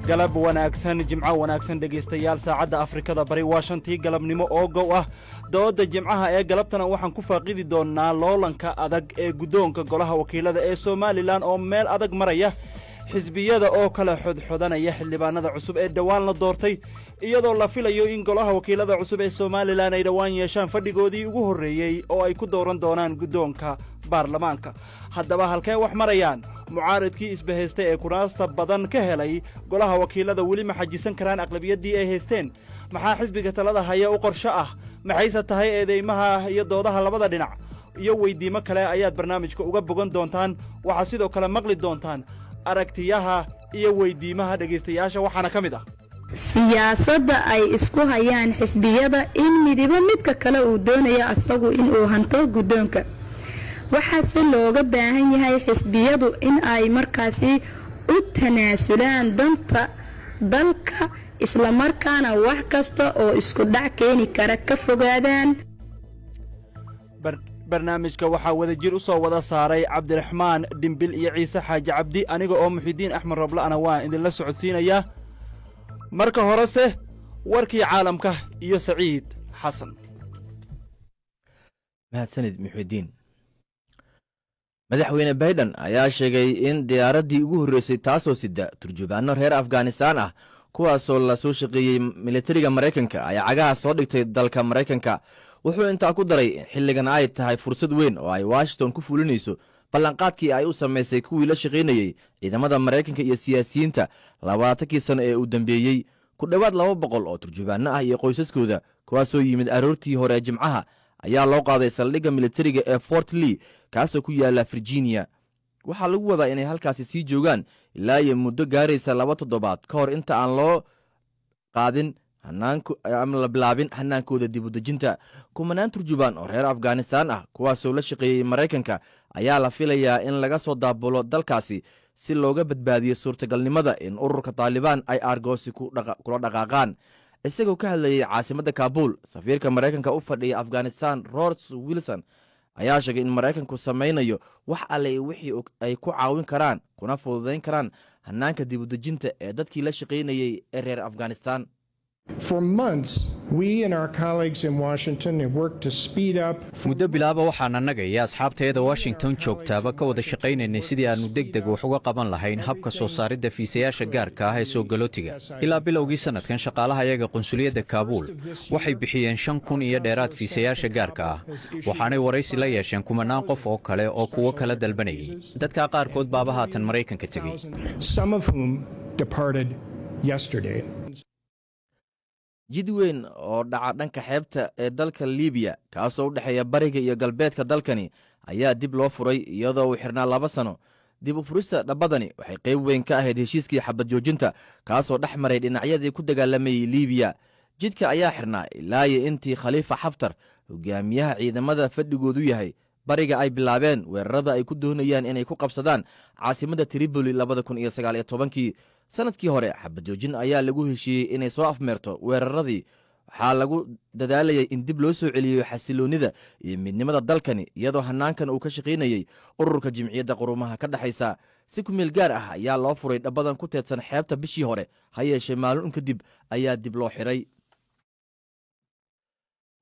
Galab wanaagsan, Jimco wanaagsan dhegaystayaal. Saacadda Afrikada Bari waa 5tii galabnimo oo gow ah. Dooda Jimcaha ee galabtana waxaan ku faaqidi doonnaa loolanka adag ee guddoonka Golaha Wakiilada ee Somalilan oo meel adag maraya, xisbiyada oo kala xodxodanaya xildhibaanada cusub ee dhowaan la doortay, iyadoo la filayo in Golaha Wakiilada cusub ee Somalilan ay dhowaan yeeshaan fadhigoodii ugu horreeyey oo ay ku dooran doonaan guddoonka baarlamaanka. Haddaba halkee wax marayaan? Mucaaridkii isbahaystay ee kuraasta badan ka helay Golaha Wakiilada weli ma xajisan karaan aqlabiyaddii ay haysteen? Maxaa xisbiga talada haya u qorsho ah? Maxayse tahay eedeymaha iyo doodaha labada dhinac? Iyo weydiimo kale ayaad barnaamijka uga bogan doontaan. Waxaad sidoo kale maqli doontaan aragtiyaha iyo weydiimaha dhegaystayaasha, waxaana ka mid ah: Siyaasadda ay isku hayaan xisbiyada in midibo midka kale uu doonayo asagu inuu hanto guddoonka, waxaase looga baahan yahay xisbiyadu in ay markaasi u tanaasulaan danta dalka, islamarkaana wax kasta oo isku dhac keeni kara ka fogaadaan. Barnaamijka waxaa wada jir u soo wada saaray Cabdiraxmaan Dhimbil iyo Ciise Xaaji Cabdi. Aniga oo Muxidiin Axmed Robla'ana waan idinla socodsiinayaa. Marka horese warkii caalamka iyo Saciid Xasan. Mahadsanid, Muxidiin. Madaxweyne Baiden ayaa sheegay in diyaaraddii ugu horreysay taasoo sida turjubaano reer Afghanistaan ah, kuwaasoo lasoo shaqeeyey militariga Maraykanka, ay cagaha soo dhigtay dalka Maraykanka. Wuxuu intaa ku daray in xilligan ay tahay fursad weyn oo ay Washington ku fulinayso ballanqaadkii ay u samaysay kuwii la shaqaynayey ciidamada Maraykanka iyo siyaasiyiinta 20kii sano ee uu dambeeyey. Ku dhowaad 200 oo turjubaano ah iyo qoysaskooda, kuwaasoo yimid aroortii hore Jimcaha, ayaa loo qaaday saldhigga militariga ee Fort Lee, kaasoo ku yaala Virginia. Waxaa lagu wadaa inay halkaasi sii joogaan ilaa iyo muddo gaaraysa 2 toddobaad ka hor inta aan loo qaadin ama la bilaabin hanaankooda dib u dejinta. Kumanaan turjubaan oo reer Afghanistaan ah, kuwaasoo la shaqeeyey Maraykanka, ayaa la filayaa in laga soo daabulo dalkaasi si looga badbaadiyo suurtagalnimada in ururka Taalibaan ay aargoosi kula dhaqaaqaan. Isagoo ka hadlayey caasimadda Kaabul, safiirka Maraykanka u fadhiya Afghanistan Ros Wilson ayaa sheegay in Maraykanku samaynayo wax alle wixii ay ku caawin karaan kuna fududayn karaan hanaanka dib u dejinta ee dadkii la shaqaynayey ee reer Afghanistan. For months, we and our colleagues in Washington have worked to speed up. Muddo bilaaba waxaan annaga iyo asxaabtayada Washington joogtaaba ka wada shaqaynaynay sidii aannu deg deg wax uga qaban lahayn habka soo saaridda fiisayaasha gaarka ah ee soo galootiga. Ilaa bilowgii sanadkan, shaqaalaha iyaga qunsuliyadda Kaabuul waxay bixiyeen 5000 iyo dheeraad fiisayaasha gaarka ah, waxaanay waraysi la yeesheen kumanaan qof oo kale oo kuwo kala dalbanayay. Dadkaa qaarkood baaba haatan Maraykanka tegey. Some of whom departed yesterday. Jid weyn oo dhaca dhanka xeebta ee dalka Libiya, kaasoo u dhexeeya bariga iyo galbeedka dalkani, ayaa dib loo furay iyadoo uu xirnaa 2 sano. Dib u furista dhabbadani waxay qayb weyn ka ahayd heshiiskii xabad joojinta, kaasoo dhex maray dhinacyadii ku dagaalamayey Libiya. Jidka ayaa xirnaa ilaa iyo intii Khaliifa Xaftar, hogaamiyaha ciidamada fadhigoodu yahay bariga, ay bilaabeen weerarada ay ku doonayaan inay ku qabsadaan caasimadda Tripoli 2019kii. Sanadkii hore xabad joojin ayaa lagu heshiiyey inay soo afmeerto weeraradii. Waxaa lagu dadaalayay in dib loo soo celiyo xasiloonnida iyo midnimada dalkani, iyadoo hanaankan uu ka shaqaynayey ururka Jimciyadda Qurumaha ka dhexaysa. Si ku meel gaar ah ayaa loo furay dhabbadan ku teedsan xeebta bishii hore, ha yeeshee maalin un kadib ayaa dib loo xiray.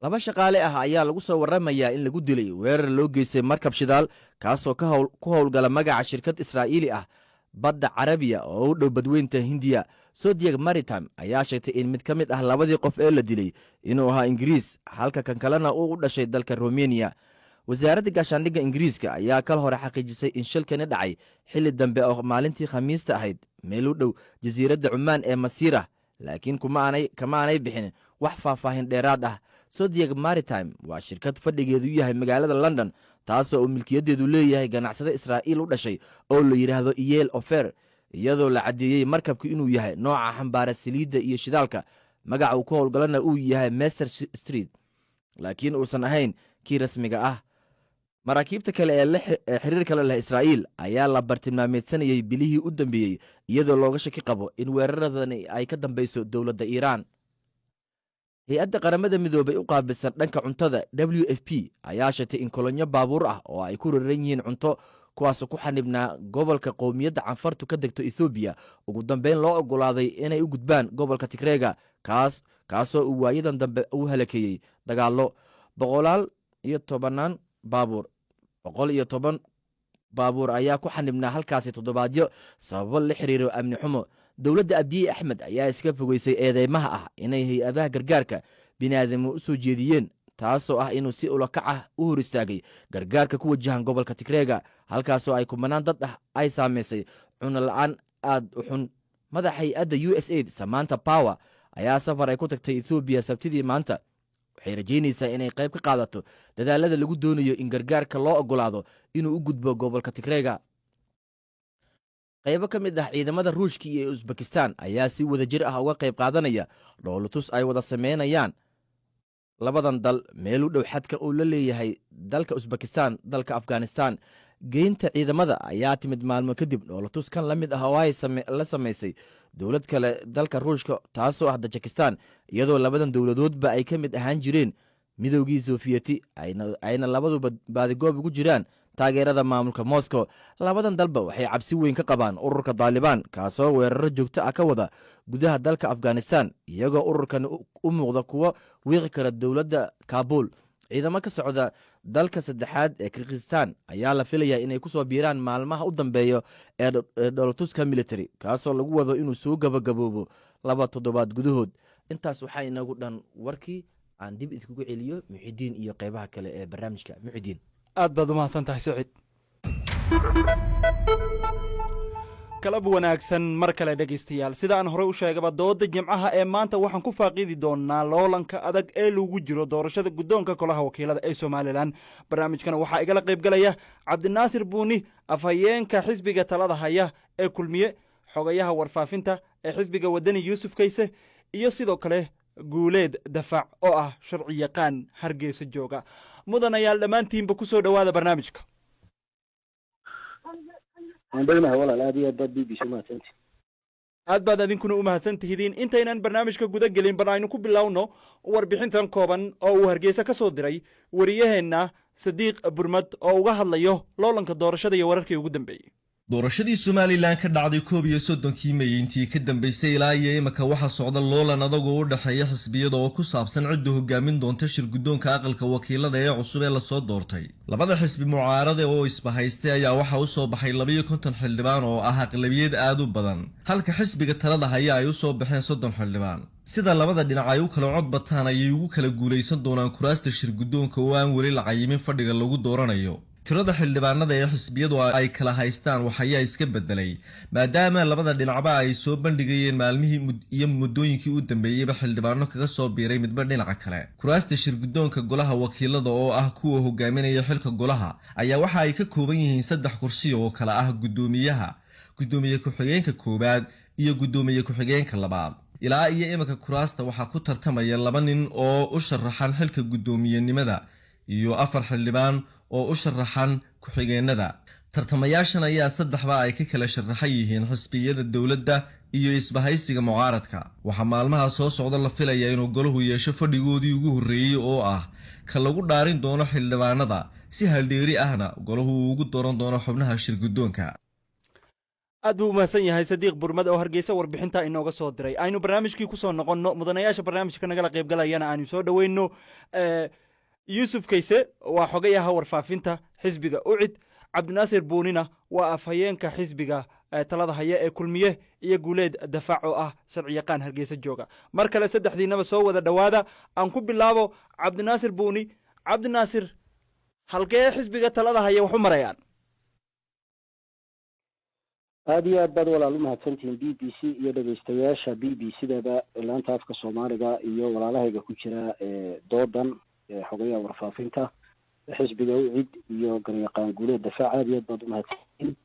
Laba shaqaale ah ayaa lagu soo warramayaa in lagu dilay weerar loo geystay markab shidaal, kaasoo ku howlgala magaca shirkad Israa'iili ah badda Carabiya oo u dhow badweynta Hindiya. Zodiac Maritime ayaa sheegtay in mid ka mid ah labadii qof ee la dilay inuu ahaa Ingiriis, halka kan kalena uu u dhashay dalka Romeniya. Wasaaradda gaashaandhigga Ingiriiska ayaa kal hore xaqiijisay in shilkani dhacay xilli dambe oo maalintii Khamiista ahayd meel u dhow jasiiradda Cumaan ee Masiira, laakiin kama aanay bixin wax faahfaahin dheeraad ah. Zodiac Maritime waa shirkad fadhigeedu yahay magaalada London, taasoo uu milkiyaddeedu leeyahay ganacsade Israa'iil u dhashay oo la yidhaahdo Iyeel Ofer, iyadoo la caddeeyey markabku inuu yahay nooca xambaara saliidda iyo shidaalka, magaca uu ku howlgalana uu yahay Mercer Street, laakiin uusan ahayn kii rasmiga ah. Maraakiibta kale ee xiriir kale leh Israa'iil ayaa la bartilmaameedsanayey bilihii u dambeeyey, iyadoo looga shaki qabo in weeraradani ay ka dambeyso dowladda Iiraan. Hay-adda Qaramada Midoobay u qaabilsan dhanka cuntada, WFP, ayaa sheegtay in kolonyo baabuur ah oo ay ku raran yihiin cunto kuwaasoo ku xanibnaa gobolka qowmiyadda Canfartu ka degto Ethoobiya, ugu dambeyn loo ogolaaday inay u gudbaan gobolka Tigreega, kaasoo uu waayadan dambe u halakeeyey dagaallo. Boqolaal iyo tobanaan baabuur, 110 baabuur ayaa ku xanibnaa halkaasi toddobaadyo sababo la xiriiro amni xumo. Dowladda Abiye Axmed ayaa iska fogeysay eedeymaha ah inay hay-adaha gargaarka biniaadamo u soo jeediyeen, taasoo ah inuu si ulakac ah u hor istaagay gargaarka ku wajahan gobolka Tigreega, halkaasoo ay kumanaan dad ah ay saameysay cuno la-aan aada u xun. Madaxa hay-adda USAID Samanta Power ayaa safar ay ku tagtay Ethoobiya Sabtidii maanta waxay rajaynaysaa inay qayb ka qaadato dadaalada lagu doonayo in gargaarka loo ogolaado inuu u gudbo gobolka Tigreega. Qaybo ka mid ah ciidamada Ruushka iyo Usbekistan ayaa si wadajir ah uga qayb qaadanaya dhoolotus ay wada sameynayaan labadan dal meel u dhow xadka uu la leeyahay dalka Usbekistan dalka Afghanistan. Geynta ciidamada ayaa timid maalmo kadib dhoolotus kan la mid ah oo ay la samaysay dowlad kale dalka Ruushka, taasoo ah Tajikistan, iyadoo labadan dowladoodba ay ka mid ahaan jireen Midowgii Sofiyeti, ayna labaduba baadigoob ugu jiraan taageerada maamulka Moscow. Labadan dalba waxay cabsi weyn ka qabaan ururka Daalibaan, kaasoo weeraro joogto ah ka wada gudaha dalka Afghanistan, iyagoo ururkan u muuqda kuwo wiiqi kara dowladda Kaabul. Ciidamo ka socda dalka saddexaad ee Kirgistan ayaa la filayaa inay kusoo biiraan maalmaha u dambeeya ee dhoolotuska military, kaasoo lagu wado inuu soo gabagaboobo 2 toddobaad gudahood. Intaas waxaa inagu dhan warkii. Aan dib idkugu celiyo Muxidiin iyo qeybaha kale ee barnaamijka. Muxidiin. Aad baad umahadsan tahay, Saciid. Kalab wanaagsan mar kale, dhegaystayaal. Sida aan horey u sheegaba, dooda Jimcaha ee maanta waxaan ku faaqidi doonaa loolanka adag ee lagu jiro doorashada guddoonka Golaha Wakiilada ee Somalilan. Barnaamijkana waxaa igala qayb galaya Cabdinaasir Buuni, afhayeenka xisbiga talada haya ee Kulmiye, xogayaha warfaafinta ee xisbiga Waddani Yuusuf Kayse, iyo sidoo kale Guuleed Dafac oo ah sharci yaqaan Hargeysa jooga. Mudanayaal, dhammaantiinba kusoo dhowaada barnaamijka. Waan degnahay walaal, aad iyo aad baad BBC umahadsanti. Aad baad adinkuna u mahadsan tihidiin. Intaynaan barnaamijka guda gelin, bal aynu ku bilowno warbixintan kooban oo uu Hargeysa ka soo diray wariyaheenna Sadiiq Burmad oo uga hadlayo loolanka doorashada iyo wararkii ugu dambeeyey. Doorashadii Somalilan ka dhacday 31-kii May intii ka dambeysay ilaa iyo imika waxaa socda loolan adagoo u dhexeeya xisbiyada oo ku saabsan cidda hogaamin doonta shir guddoonka aqalka wakiilada ee cusub ee lasoo doortay. Labada xisbi mucaarade oo isbahaystay ayaa waxaa usoo baxay 52 xildhibaan oo ah aqlabiyad aad u badan, halka xisbiga talada haya ay usoo baxeen 30 xildhibaan. Sida labada dhinac ay u kala cod bataan ayay ugu kala guulaysan doonaan kuraasta shir guddoonka oo aan weli la cayimin fadhiga lagu dooranayo. Tirada xildhibaanada ee xisbiyadu ay kala haystaan waxayaa iska bedelay, maadaama labada dhinacba ay soo bandhigayeen maalmihii iyo muddooyinkii u dambeeyeyba xildhibaano kaga soo biiray midba dhinaca kale. Kuraasta shirguddoonka golaha wakiilada oo ah kuwa hogaaminaya xilka golaha ayaa waxa ay ka kooban yihiin 3 kursi oo kala ah guddoomiyaha, guddoomiye ku-xigeenka koowaad iyo guddoomiye ku-xigeenka labaad. Ilaa iyo iminka kuraasta waxaa ku tartamaya 2 nin oo u sharaxan xilka guddoomiyenimada iyo 4 xildhibaan oo u sharaxan ku-xigeenada. Tartamayaashan ayaa saddexba ay ka kala sharaxan yihiin xisbiyada dowladda iyo isbahaysiga mucaaradka. Waxaa maalmaha soo socda la filayaa inuu golahu yeesho fadhigoodii ugu horreeyey oo ah ka lagu dhaarin doono xildhibaanada, si haldheeri ahna golahu uu ugu dooran doono xubnaha shir guddoonka. Aad buu umahadsan yahay Sadiiq Burmad oo Hargeysa warbixinta inooga soo diray. Aynu barnaamijkii kusoo noqonno, mudanayaasha barnaamijka nagala qayb galayana aanu soo dhoweyno. Yuusuf Kayse waa xogayaha warfaafinta xisbiga UCID, Cabdinaasir Buunina waa afhayeenka xisbiga talada haya ee Kulmiye, iyo Guuleed Dafac oo ah sharci yaqaan Hargeysa jooga. Mar kale saddexdiinaba soo wada dhowaada. Aan ku bilaabo Cabdinaasir Buuni. Cabdinaasir, halkee xisbiga talada haya wax u marayaan? Aada iyo aad baad walaal umahadsantihiin BBC iyo dhegeystayaasha BBC daba laanta afka Soomaaliga iyo walaalahayga ku jira doodan, xogayaha warfaafinta xisbiga UCID iyo garyaqaan Guuleed Dafaac. Aada iyo aad baad umahadsantihiin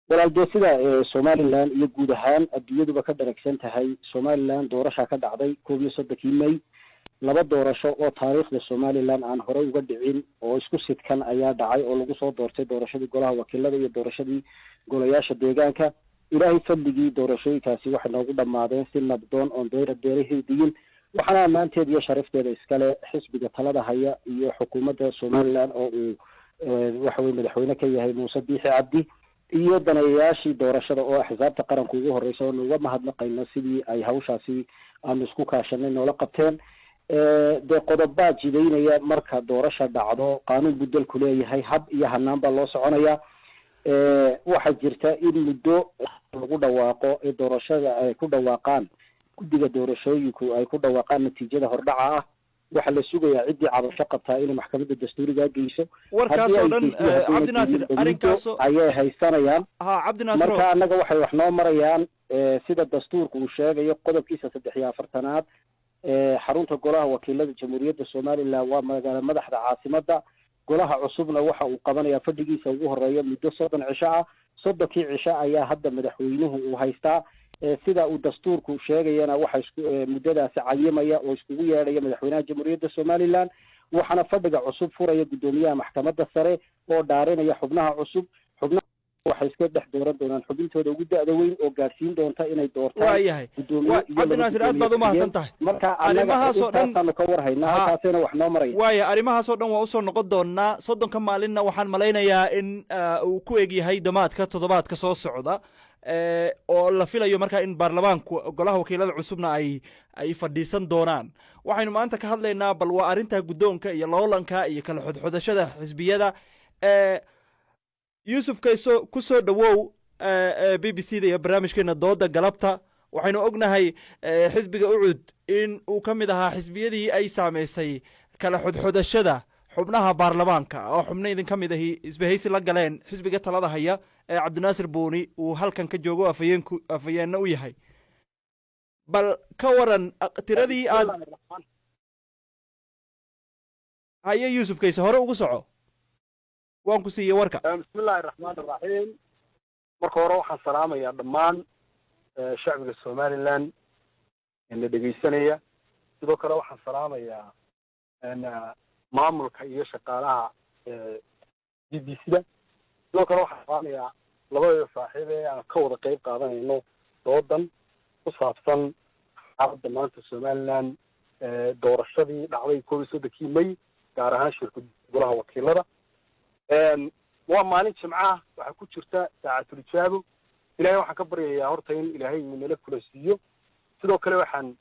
walaal. Dee sida Somaliland iyo guud ahaan adduunyaduba ka dharagsan tahay, Somaliland doorashaa ka dhacday 31-kii May. 2 doorasho oo taariikhda Somaliland aan horey uga dhicin oo isku sidkan ayaa dhacay, oo lagu soo doortay doorashadii golaha wakiilada iyo doorashadii golayaasha deegaanka. Ilaahay fadligii doorashooyinkaasi waxay noogu dhammaadeen si nabdoon oon dayra deerahidiyin, waxaana ammaanteeda iyo sharafteeda iskale xisbiga talada haya iyo xukuumadda Somaliland oo uu Waxa weye madaxweyne ka yahay Muuse Biixi Cabdi iyo daneeyayaashii doorashada oo axsaabta qaranka ugu horeysa, oonu uga mahadnaqayno sidii ay hawshaasi aanu isku kaashanay noola qabteen. Dee qodobaa jidaynaya marka doorasha dhacdo, qaanuun buu dalku leeyahay, hab iyo hanaan baa loo soconaya. Waxaa jirta in muddo lagu dhawaaqo ee doorashada ay ku dhawaaqaan guddiga doorashooyinku, ay ku dhawaaqaan natiijada hordhaca ah. Waxaa la sugayaa ciddii cabasho qabtaa inay maxkamadda dastuurigaa geyso. Warkaasoo dhan, Cabdinaasir, arrinkaasoo ayay haysanayaan. Ha, Cabdinaasir. Marka annaga waxay wax noo marayaan sida dastuurka uu sheegayo qodobkiisa 43aad. Xarunta golaha wakiilada Jamhuuriyadda Somaliland waa magaala madaxda caasimadda. Golaha cusubna waxa uu qabanayaa fadhigiisa ugu horeeya muddo 30 cisho ah. 30kii cisho ayaa hadda madaxweynuhu uu haystaa. Sida uu dastuurku sheegayana, waxa isku muddadaasi cayimaya oo iskugu yeedhaya madaxweynaha Jamhuuriyadda Somaliland, waxaana fadhiga cusub furaya guddoomiyaha maxkamadda sare oo dhaarinaya xubnaha cusub. Xubnaha waxay iska dhex dooran doonaan xubintooda ugu da'da weyn oo gaadhsiin doonta inay doortaan Waayahay guddoomiye iyo Cabdinaasir, aad baad umahadsan tahay. Marka annaga Arrimahaasoo dhan intaasaanu ka war haynaa, halkaasina wax noo maraya. Waaya, arrimahaasoo dhan waa usoo noqon doonaa. 30ka maalinna waxaan malaynayaa in uu ku eg yahay damaadka toddobaadka soo socda, oo la filayo markaa in baarlamaanku golaha wakiilada cusubna ay fadhiisan doonaan. Waxaynu maanta ka hadlaynaa bal waa arrinta guddoonka iyo loolanka iyo kala xodxodashada xisbiyada. Yuusuf Kayso, ku soo dhowow BBC da iyo barnaamijkeena dooda galabta. Waxaynu ognahay xisbiga UCID in uu ka mid ahaa xisbiyadii ay saameysay kala xodxodashada xubnaha baarlamaanka, oo xubno idin ka mid ahi isbahaysi la galeen xisbiga talada haya ee Cabdinaasir Buuni uu halkan ka joogo, afhayeenku afhayeenna u yahay. Bal ka waran tiradii aad haye? Yuusuf Kayse, hore ugu soco, waan ku siiyey warka. Bismillahi raxmaan iraxiim. Marka hore waxaan salaamayaa dhammaan shacbiga Somaliland na dhegeysanaya. Sidoo kale waxaan salaamayaa maamulka iyo shaqaalaha BBC da. Sidoo kale waxaan salaamayaa labadayda saaxiib ee aan ka wada qeyb qaadanayno doodan ku saabsan xaaladda maanta Somaliland, doorashadii dhacday 31kii May, gaar ahaan shirka golaha wakiilada. Waa maalin jimcaha, waxaa ku jirta saacatul ijaabo. Ilahay waxaan ka baryayaa horta in Ilaahay uu nala kula siiyo. Sidoo kale waxaan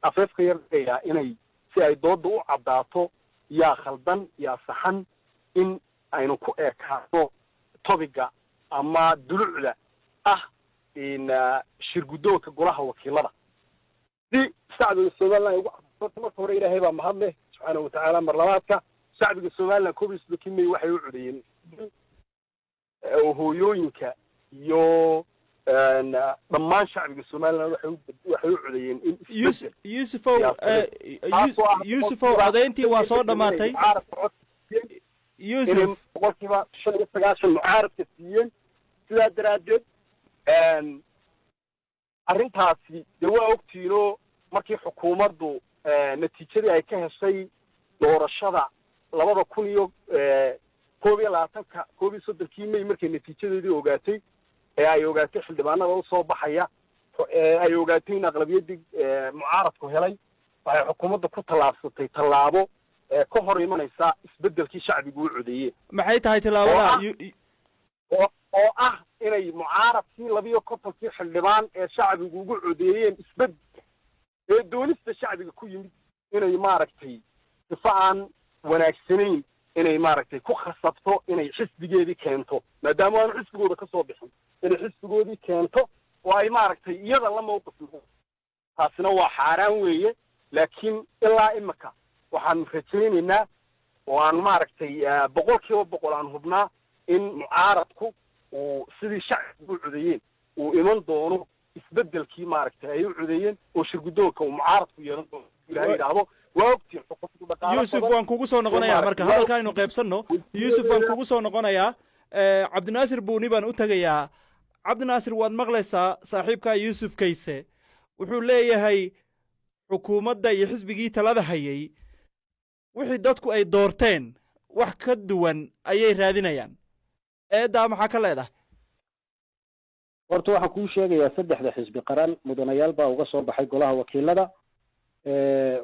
afeef ka yargayaa inay si ay dooda u caddaato, yaa khaldan yaa saxan, in aynu ku ekaano topic-ga ama dulucda ah in shir guddoonka golaha wakiilada, si shacbiga Somaliland ay ugu cadaato. Marka hore Ilaahay baa mahad leh subxaana watacaala. Mar labaadka, shacbiga Somaliland 31kii May waxay u codeeyeen oo hooyooyinka iyo dhammaan shacbiga Somaliland waxay u codeeyeen in isbedel Yuusufow, Yuusufow, codayntii waa soo dhammaatay. Mucaaradka cod siiyeen, Yuusuf. Inay 95% mucaaradka siiyeen. Sidaa daraaddeed arrintaasi dee waa ogtiinoo, markii xukuumaddu natiijadii ay ka heshay doorashada 2021-ka, 31kii May, markay natiijadeedii ogaatay ee ay ogaatay xildhibaanada usoo baxaya, ee ay ogaatay in aqlabiyaddii mucaaradku helay, waxay xukuumadda ku tallaabsatay tallaabo ka hor imanaysa isbeddelkii shacbigu u codeeyeen. Maxay tahay tallaabada? Oo ah inay mucaaradkii 52kii xildhibaan ee shacbigu ugu codeeyeen isbeddel ee doonista shacbiga ku yimid inay maaragtay sifo aan wanaagsanayn inay maaragtay ku khasabto inay xisbigeedii keento, maadaama aanu xisbigooda ka soo bixin, inay xisbigoodii keento oo ay maaragtay iyada la mawqif noqon. Taasina waa xaaraan weeye. Laakiin ilaa imika waxaan rajaynaynaa oo aan maaragtay 100% aan hubnaa in mucaaradku uu sidii shacbigu u codeeyeen uu iman doono isbeddelkii maaragtay ay u codeeyeen, oo shirguddoonka uu mucaaradku yeelan doono, Ilahay yidhaahdo. Waa ogtiin xukuumaddu dhaqaalo Yuusuf, badan waan kugu soo noqonayaa. Marka hadalka aynu qaybsanno. Yuusuf, waan kugu soo noqonayaa. Cabdinaasir Buuni baan u tegayaa. Cabdinaasir, waad maqlaysaa saaxiibkaa Yuusuf Kayse, wuxuu leeyahay xukuumadda iyo xisbigii talada hayay wixii dadku ay doorteen wax ka duwan ayay raadinayaan. Eeddaa maxaa ka leedahay? Horta waxaan kuu sheegayaa, saddexda xisbi qaran mudanayaal baa uga soo baxay golaha wakiilada.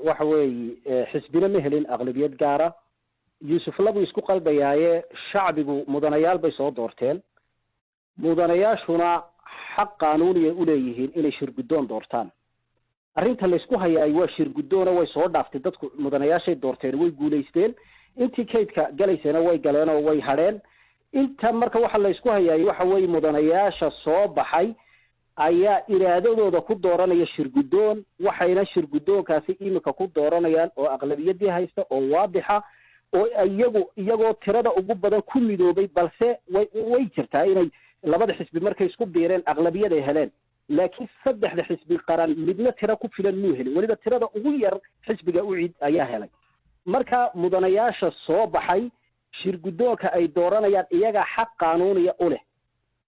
Waxa weeye, xisbina ma helin aqlabiyad gaara. Yuusuf labuu isku qaldayaaye, shacbigu mudanayaal bay soo doorteen, mudanayaashuna xaq qaanuuniyay uleeyihiin inay shirguddoon doortaan. Arrinta laysku hayaay waa shirguddoona, way soo dhaaftay dadku, mudanayaashay doorteen, way guulaysteen, intii kaydka galaysayna way galeen oo way hadheen. Inta marka waxa laysku hayaay waxa weeye mudanayaasha soo baxay ayaa iraadadooda ku dooranaya shirguddoon, waxayna shirguddoonkaasi iminka ku dooranayaan oo aqlabiyadii haysta oo waadixa oo iyagu iyagoo tirada ugu badan ku midoobay. Balse way jirtaa inay labada xisbi markay isku biireen aqlabiyad ay heleen, laakiin saddexda xisbi qaran midna tiro ku filan muu helin, weliba tirada ugu yar xisbiga UCID ayaa helay. Marka mudanayaasha soo baxay shirguddoonka ay dooranayaan iyagaa xaq qaanuuniya u leh.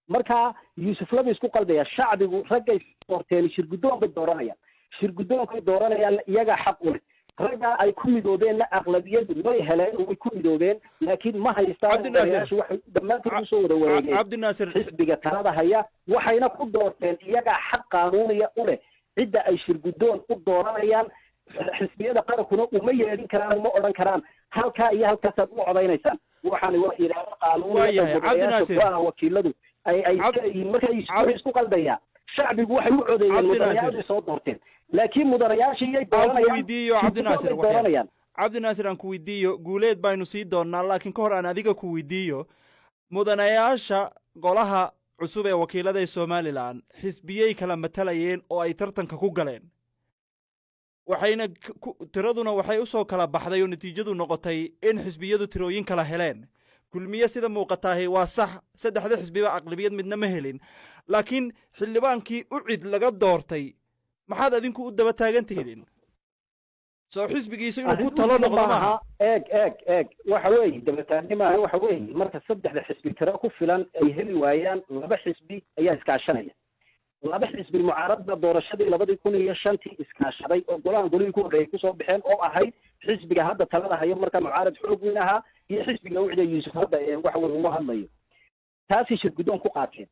Marka Yuusuf laba isku qaldaya, shacbigu raggay doorteen shirguddoon bay dooranayaan, shirguddoonkay dooranayaan iyagaa xaq u leh. Raggaa ay ku midoobeenna aqlabiyadu way heleen, way ku midoobeen, laakiin ma haystaan mudanayaashu, waxay dhammaantood usoo wada wareegeen Cabdinaasir xisbiga talada haya, waxayna ku doorteen iyagaa xaq qaanuuniya u leh cidda ay shirguddoon u dooranayaan. Xisbiyada qarankuna uma yeedhin karaan, uma odhan karaan halkaa iyo halkaasaad u codaynaysaan. Waxaani waa iraado qaanuuniya oo mudanayaasha golaha wakiiladu ay ay marka isku qaldayaa. Shacbigu waxay u codeeyeen mudanayaashay soo doorteen, laakiin mudanayaashii iyay dooranayaan. Cabdinaasir, dooranayaan. Cabdinaasir, aan ku weydiiyo, Guuleed baynu sii doonnaa, laakiin ka hor aan adiga ku weydiiyo, mudanayaasha golaha cusub ee wakiilada ee Somalilan xisbiyey kala matalayeen oo ay tartanka ku galeen, waxayna tiraduna waxay usoo kala baxday oo natiijadu noqotay in xisbiyadu tirooyin kala heleen. Kulmiye sida muuqataahi waa sax, saddexda xisbiba aqlabiyad midna ma helin, laakiin xildhibaankii UCID laga doortay maxaad adinku u daba taagan tihiin? Soo xisbigiisa inuu ku talo noqdo maaha? Eeg eeg eeg, waxa weeye dabataagni maaha. Waxa weeye marka saddexda xisbi tiro ku filan ay heli waayaan, laba xisbi ayaa iskaashanaya. Laba xisbi mucaaradda doorashadii 2005-tii iskaashaday oo golahan golihii ku horreeyay kusoo baxeen, oo ahayd xisbiga hadda talada hayo marka mucaarad xoog weyn ahaa iyo xisbiga UCIDa Yuusuf hadda waxa weye uma hadlayo, taasay shirguddoon ku qaateen.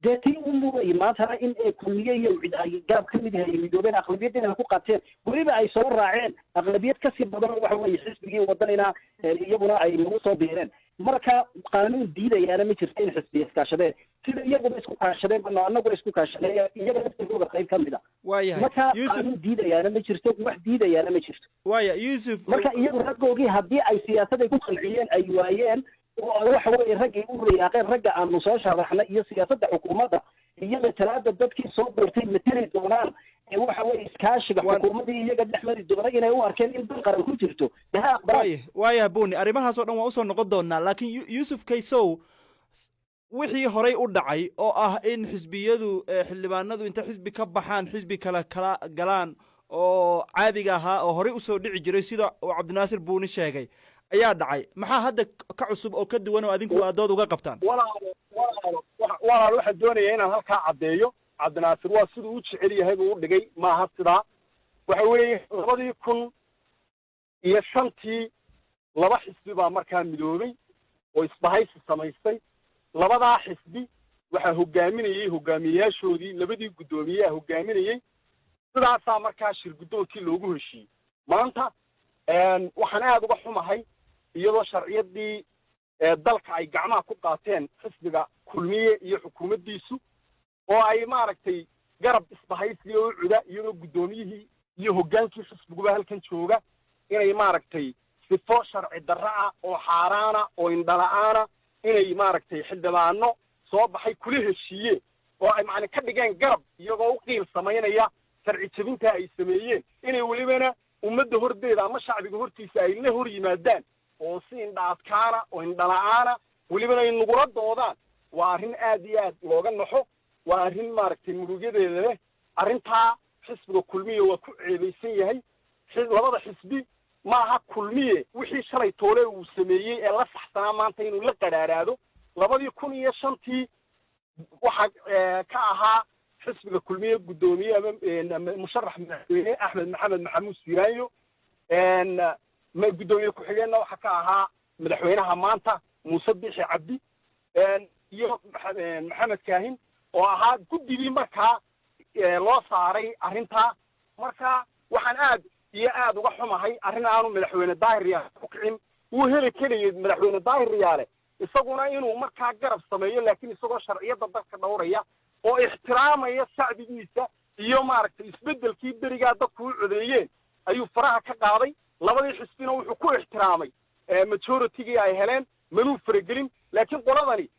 Dee tii umuway maantana in Kulmiye iyo UCID ay garab ka mid yahay midoobeen, aqlabiyad inay ku qaateen, weliba ay soo raaceen aqlabiyad kasii badan oo waxa weeye xisbigii Wadanina iyaguna ay nagu soo biireen. Marka qaanuun diidayaana ma jirto in xisbiya iskaashadeen, sida iyaguba isku kaashadeen bana annaguna isku kaashanay, iyaga laftirkooda qayb ka mid a. Waayahay. Marka qaanuun diidayaana ma jirto, wax diidayaana ma jirto. Waaya Yuusuf. Marka iyagu raggoogii haddii ay siyaasaday ku qanciyeen ay waayeen oo waxa weeye raggay u riyaaqeen ragga aanu soo sharaxnay iyo siyaasadda xukuumadda iyo matalaada dadkii soo doortay matali doonaan, ee waxa weeye iskaashiga xukuumaddii iyaga dhex mari doona inay u arkeen in dal qaran ku jirto, dee ha aqbalaan. Waaya Buni, arrimahaas oo dhan waan usoo noqon doonaa, laakiin Yuusuf Kaysow, wixii horay u dhacay oo ah in xisbiyadu xildhibaanadu inta xisbi ka baxaan xisbi kale kala galaan oo caadiga ahaa oo horey usoo dhici jiray, sida uu Cabdinaasir Buuni sheegay, ayaa dhacay. Maxaa hadda ka cusub oo ka duwan oo adinku aad dood uga qabtaan? Walaalo, walaalo, walaal, waxaan doonaya inaan halkaa caddeeyo. Cabdinaasir waa siduu u jecel yahay buu u dhigay, maaha sidaa. Waxa weeye 2005-tii laba xisbi baa markaa midoobay oo isbahaysi samaystay. Labadaa xisbi waxaa hogaaminayey hogaamiyeyaashoodii, labadii guddoomiyeha hogaaminayey, sidaasaa markaa shir guddoonkii loogu heshiiyey. Maanta waxaan aada uga xumahay iyadoo sharciyaddii dalka ay gacmaha ku qaateen xisbiga Kulmiye iyo xukuumaddiisu, oo ay maaragtay garab isbahaysiga u cuda, iyadoo guddoomiyihii iyo hoggaankii xisbiguba halkan jooga, inay maaragtay sifo sharci darro ah oo xaaraana oo indhala-aana inay maaragtay xildhibaano soo baxay kula heshiiyeen oo ay macni ka dhigeen garab, iyagoo u qiil samaynaya sharci jebintaa ay sameeyeen, inay welibana ummadda hordeeda ama shacbiga hortiisa ay la hor yimaadaan oo si indha adkaana oo indhala-aana welibana ay nugula doodaan, waa arrin aad iyo aad looga naxo, waa arrin maaragtay murugyadeeda leh. Arrintaa xisbiga Kulmiye waa ku ceebaysan yahay. Labada xisbi maaha Kulmiye wixii shalay toole uu sameeyey ee la saxsanaa maanta inuu la qadhaaraado. 2005-tii waxaa ka ahaa xisbiga Kulmiye guddoomiye ama musharax madaxweyne Axmed Maxamed Maxamuud Siiraanyo, guddoomiye ku-xigeenna waxaa ka ahaa madaxweynaha maanta Muuse Biixi Cabdi iyo Maxamed Kaahin oo ahaa guddigii markaa loo saaray arrintaa. Marka waxaan aad iyo aad uga xumahay arrin aanu madaxweyne Daahir yaa ku kicin, Wuu heli karayay madaxweyne Daahir Riyaale isaguna inuu markaa garab sameeyo, laakiin isagoo sharciyadda dalka dhowraya oo ixtiraamaya shacbigiisa iyo maaragtay isbeddelkii berigaa dadku u codeeyeen ayuu faraha ka qaaday. Labadii xisbina wuxuu ku ixtiraamay majoritygii ay heleen, manuu faragelin. Laakiin qoladani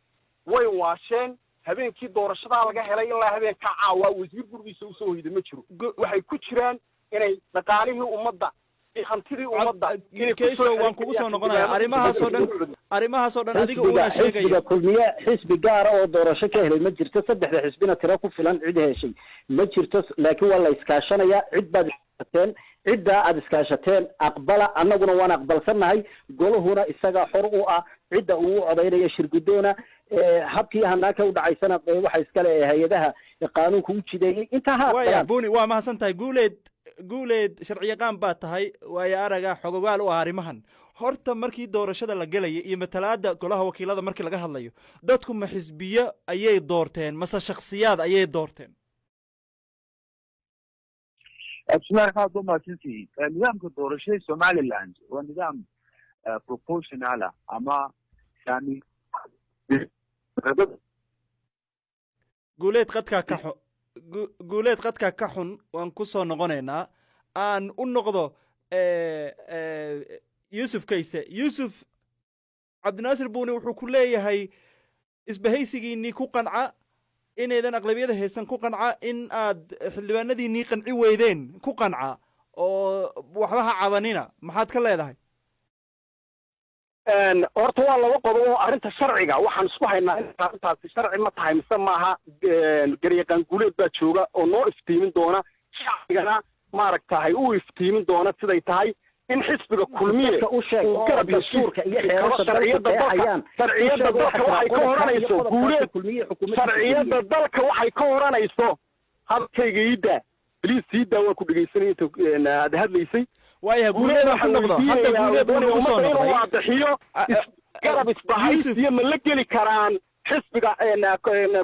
way waasheen. Habeenkii doorashadaa laga helay ilaa habeenkaa caawa wasiir gurigiisa usoo hoyda ma jiro. Waxay ku jiraan inay dhaqaalihii ummadda, hantidii ummadda. Kayso, waan kugu soo noqonaya arrimahaasoo dhan, arrimahaasoo dhan adiga una sheegaya. Xisbiga Kulmiye xisbi gaara oo doorasho ka helay ma jirto. Saddexda xisbina tiro ku filan cid heshay ma jirto, laakiin waa la iskaashanaya. Cid baad iskaashateen, ciddaa aad iskaashateen aqbala, annaguna waan aqbalsannahay. Golahuna isaga xor u ah cidda uu u codaynayo shirguddoona. Habkii hanaanka u dhacaysana waxa iskale hay-adaha qaanuunka u jideeyey intaa ha. Waya Buni, waa mahadsan tahay. Guuleed, Guuleed, sharciyaqaan baa tahay, waayo araga xogogaal u ah arrimahan. Horta markii doorashada la gelaya iyo matalaadda golaha wakiilada markii laga hadlayo, dadku ma xisbiyo ayay doorteen mase shaksiyaad ayay doorteen? Bismillahi raxmaan, aad umahadsantihiin. Nidaamka doorashada Somaliland waa nidaam proportional ah ama yani Guuleed qadkaa ka xu Guuleed qadkaa ka xun, waan ku soo noqonaynaa. Aan u noqdo Yuusuf Kayse. Yuusuf, Cabdinaasir Buuni wuxuu ku leeyahay isbahaysigiinii ku qanca inaydan aqlabiyada haysan, ku qanca in aad xildhibaanadiinii qanci weydeen, ku qanca oo waxba ha cabanina. Maxaad ka leedahay? Horta waa laba qodob oo arrinta sharciga waxaan isku haynaa in arrintaasi sharci ma tahay mise maaha. Garyaqaan Guuleed baa jooga oo noo iftiimin doona, shacbigana maaragtahay uu iftiimin doona siday tahay in xisbiga Kulmiye uu garab dastuurka iyo xeerarka sharciyada dalka. Sharciyada dalka waxay ka horanayso, Guuleed, sharciyada dalka waxay ka horanayso hadalkayga iidaa, please siidaa, waan ku dhegaysanay inta aad hadlaysay. Waayahay, Guuleedaan ku noqdo hadda. Guuleed wuu nagu soo inuu noqday. Waadixiyo garab isbahaysiyo ma la geli karaan xisbiga